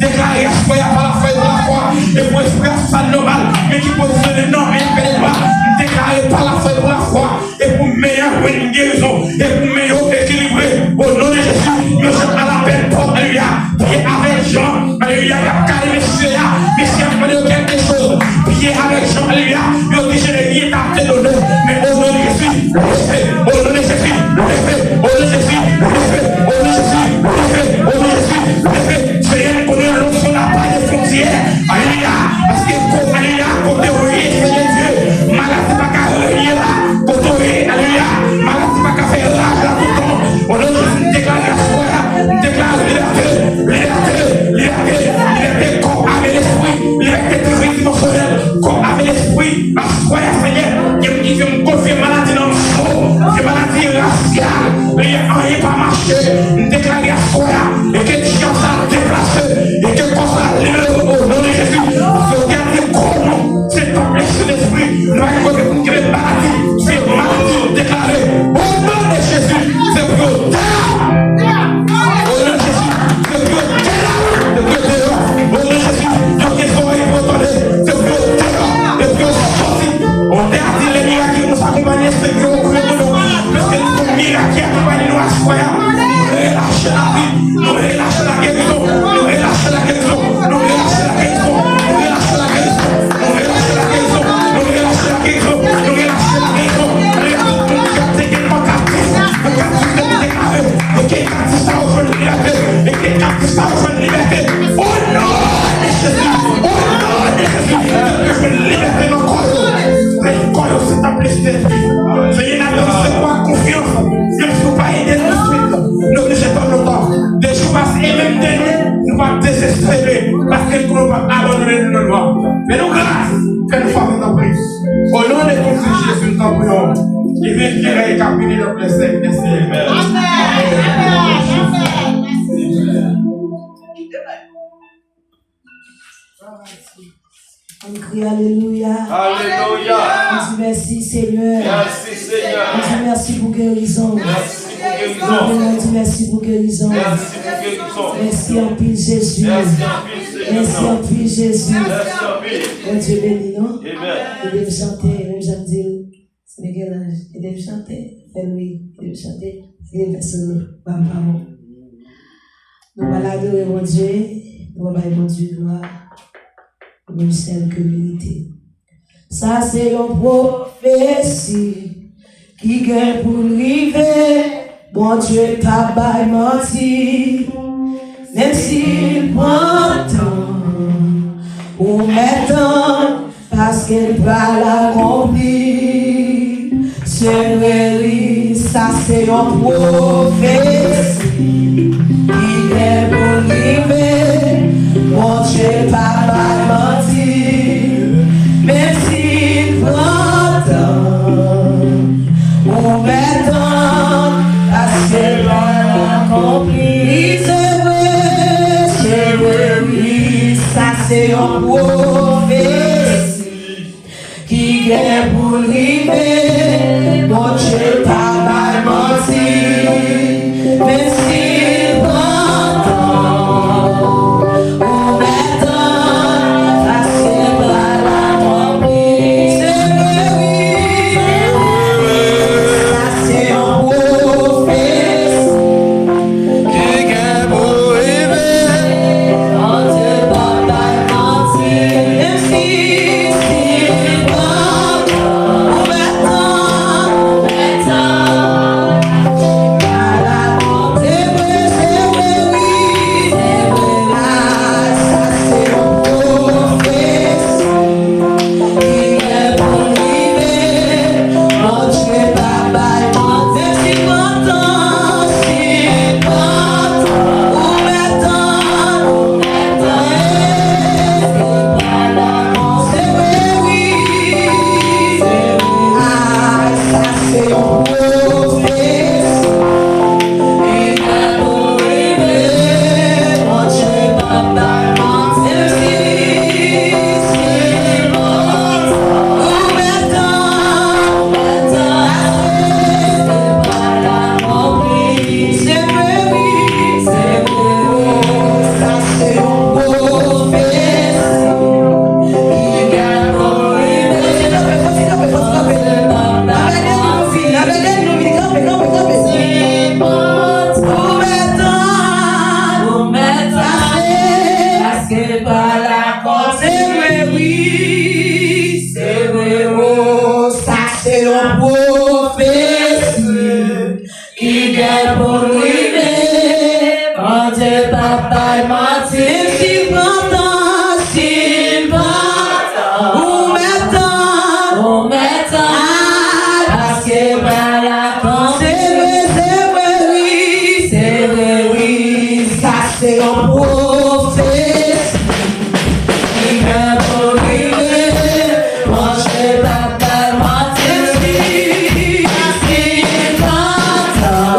deklare, aswè a, pa lafwa e pou lafwa, e pou respirasyon sa nòmal, men ki pozisyone nan men, pè de lwa, deklare, pa lafwa e pou lafwa, e pou men an jwenn gerizon, e pou men yo ekilibre, o non de Jezi, yo jwenn lapè pwòp, alelouya, Pyè avèk Jan, alelouya, y ap kale mesye a, mesye a ap mande yo kèlkechoz, Pyè avèk Jan, alelouya, yo di Jeremi ta te donnen, men o non de Jezi, leve, o non de Jezi, leve, o non de Jezi, leve, o non de Jezi, leve, o non de Jezi, leve, Senyè, nou konnen lòske w ap pale fwontyè, alelouya, paske ko-, alelouya, kote w ye, Senyè Dye, maladi pa ka renye la, kote w ye, alelouya, maladi pa ka fè raj la toutan. O non de Jezi, m deklare aswè a, m deklare libète, libète, libète, libète kò, ame, lespri, libète tridimansyonèl, kò, ame, lespri, aswè a, Senyè, gen moun ki di m konfye maladi nan men w, Anyen pa mache, m deklare aswè a, e ke tchè sa deplase, e ke kò sa leve o non de Jezi. Paske w te di kò nou se tanp Lesprensentespri, nou pa gen kote pou n kenbe maladi, se maladi yo deklare o non de Jezi, se pou yo deyò. O non de Jezi, se pou yo deyò, se pou yo deyò. O non de Jezi, yo gen zòrèy pou yo tande, se pou yo deyò, se pou yo sòti. Ou te a di lè mirak ki konsa akonpanye, se pou yo ouvri pou nou. Paske nou se mirak ki akonpanye nou aswè a. Nou relache lavi, nou relache lagerizon, nou relache lagerizon, nou relache lagerizon, nou relache lagerizon, nou relache lagerizon, nou relache lagerizon, nou relache lagerizon. Alè tout moun ki ap te gen pankat, pankat ki te deklare, e ke kaptif sa yo jwenn libète, e ke kaptif sa yo jwenn libète. O non de Jezi, o non de Jezi, ke jwenn libète nan kò yo. Kò yo se tanp Lesprensentespri. Senyè, n ap di se kwa konfyans, menm si w pa ede n touswit, nou oblije tann lontan. De jou pase, e menm de nou, nou p ap dezespere, paske nou p ap abandone nou nan lwa. Fè nou gras, fè nou favè, tanpri. O non de Kris Jezi, nou tanpri w. Ki vin klere e k ap vini nan plen sèk dè syèk. Amèn. Amèn. Ann kriye alelouya. Alelouya. Ann di mèsi, Senyè. Mèsi, Senyè. Ann di mèsi pou gerizon. Mèsi pou gerizon. Ann di mèsi pou gerizon. Mèsi pou gerizon. Mèsi anpil, Jezi. Mèsi anpil, Senyè. Mèsi anpil, Jezi. Mèsi anpil. Bondye beni nou. Amèn. Ede m chante, menm jan m di l. Miguel Ange, ede m chante. Fè lwi, ede m chante. Ede m fè solo. Ba m pawòl. Nou pral adore Bondye, nou pral bay Bondye glwa, li menm sèl ke merite. Sa se yon pwofesi ki gen pou l rive, Bondye p ap bay manti, menm si l pran tan, ou mèt tann, paske l pral akonpli. Se vre, wi, sa se yon pwofesi ki gen pou l rive. Bondye pa bay manti, menm si l pran tan, ou mèt tann, paske l pral akonpli. Se vre, se vre, wi, sa se yon pwofesi ki gen pou l rive. Bondye pa bay manti, menm si l pran tan, ou mèt tann, paske l pral akonpli. Se vre, wi, sa se yon pwofesi ki gen pou rive. Bondye pa bay manti, menm si, si l pran tan, ou mèt tann, ou mèt tann. Ala, se vre, se vre, wi, se vre, la, sa se yon pwofesi. Ki gen pou rive, Bondye pa bay manti, menm si l pran tan, si l pran tan, ou mèt tann, ou mèt tann, se vre, wi, se vre, a, sa se yon pwofesi. Ou mèt tann, ou mèt tann, paske l pral akonpli. Se vre, wi, se vre, o, sa se yon pwofesi ki gen pou l rive. Bondye p ap bay manti, menm si l pran tan, si l pran tan, ou mèt tann, ou mèt tann, paske l pral akonpli. Se vre, se vre, wi, se vre, wi, sa se yon pwofesi ki gen pou rive. Bondye p ap bay manti, si, si l pran tan,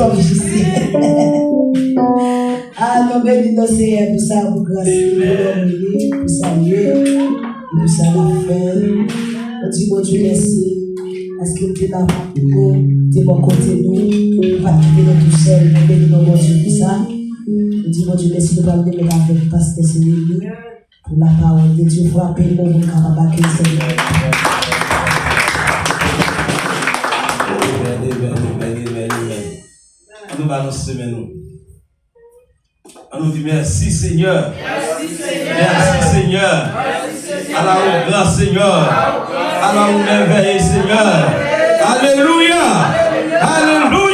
Kòm jistis. Ah, nou beni non Senyè pou sa, pou gras li, pou lanmou li, pou sa li ye, pou sa l ap fè. Nou di Bondye mèsi, paske l te la, te bò kote nou, li pa t kite nou tousèl, nou beni non Bondye pou sa. Nou di Bondye mèsi, nou pral remèt avèk pastè Serili. Pou la parole de Dieu, frape l pou moun kapab akèy Senyè. Amen, amen, amen, amen, amen. An nou balans semen nou. An nou di mèsi Senyè. Mèsi Senyè. Ala ou gran Senyè. Ala ou mèvèye Senyè. Alelouya. Alelouya.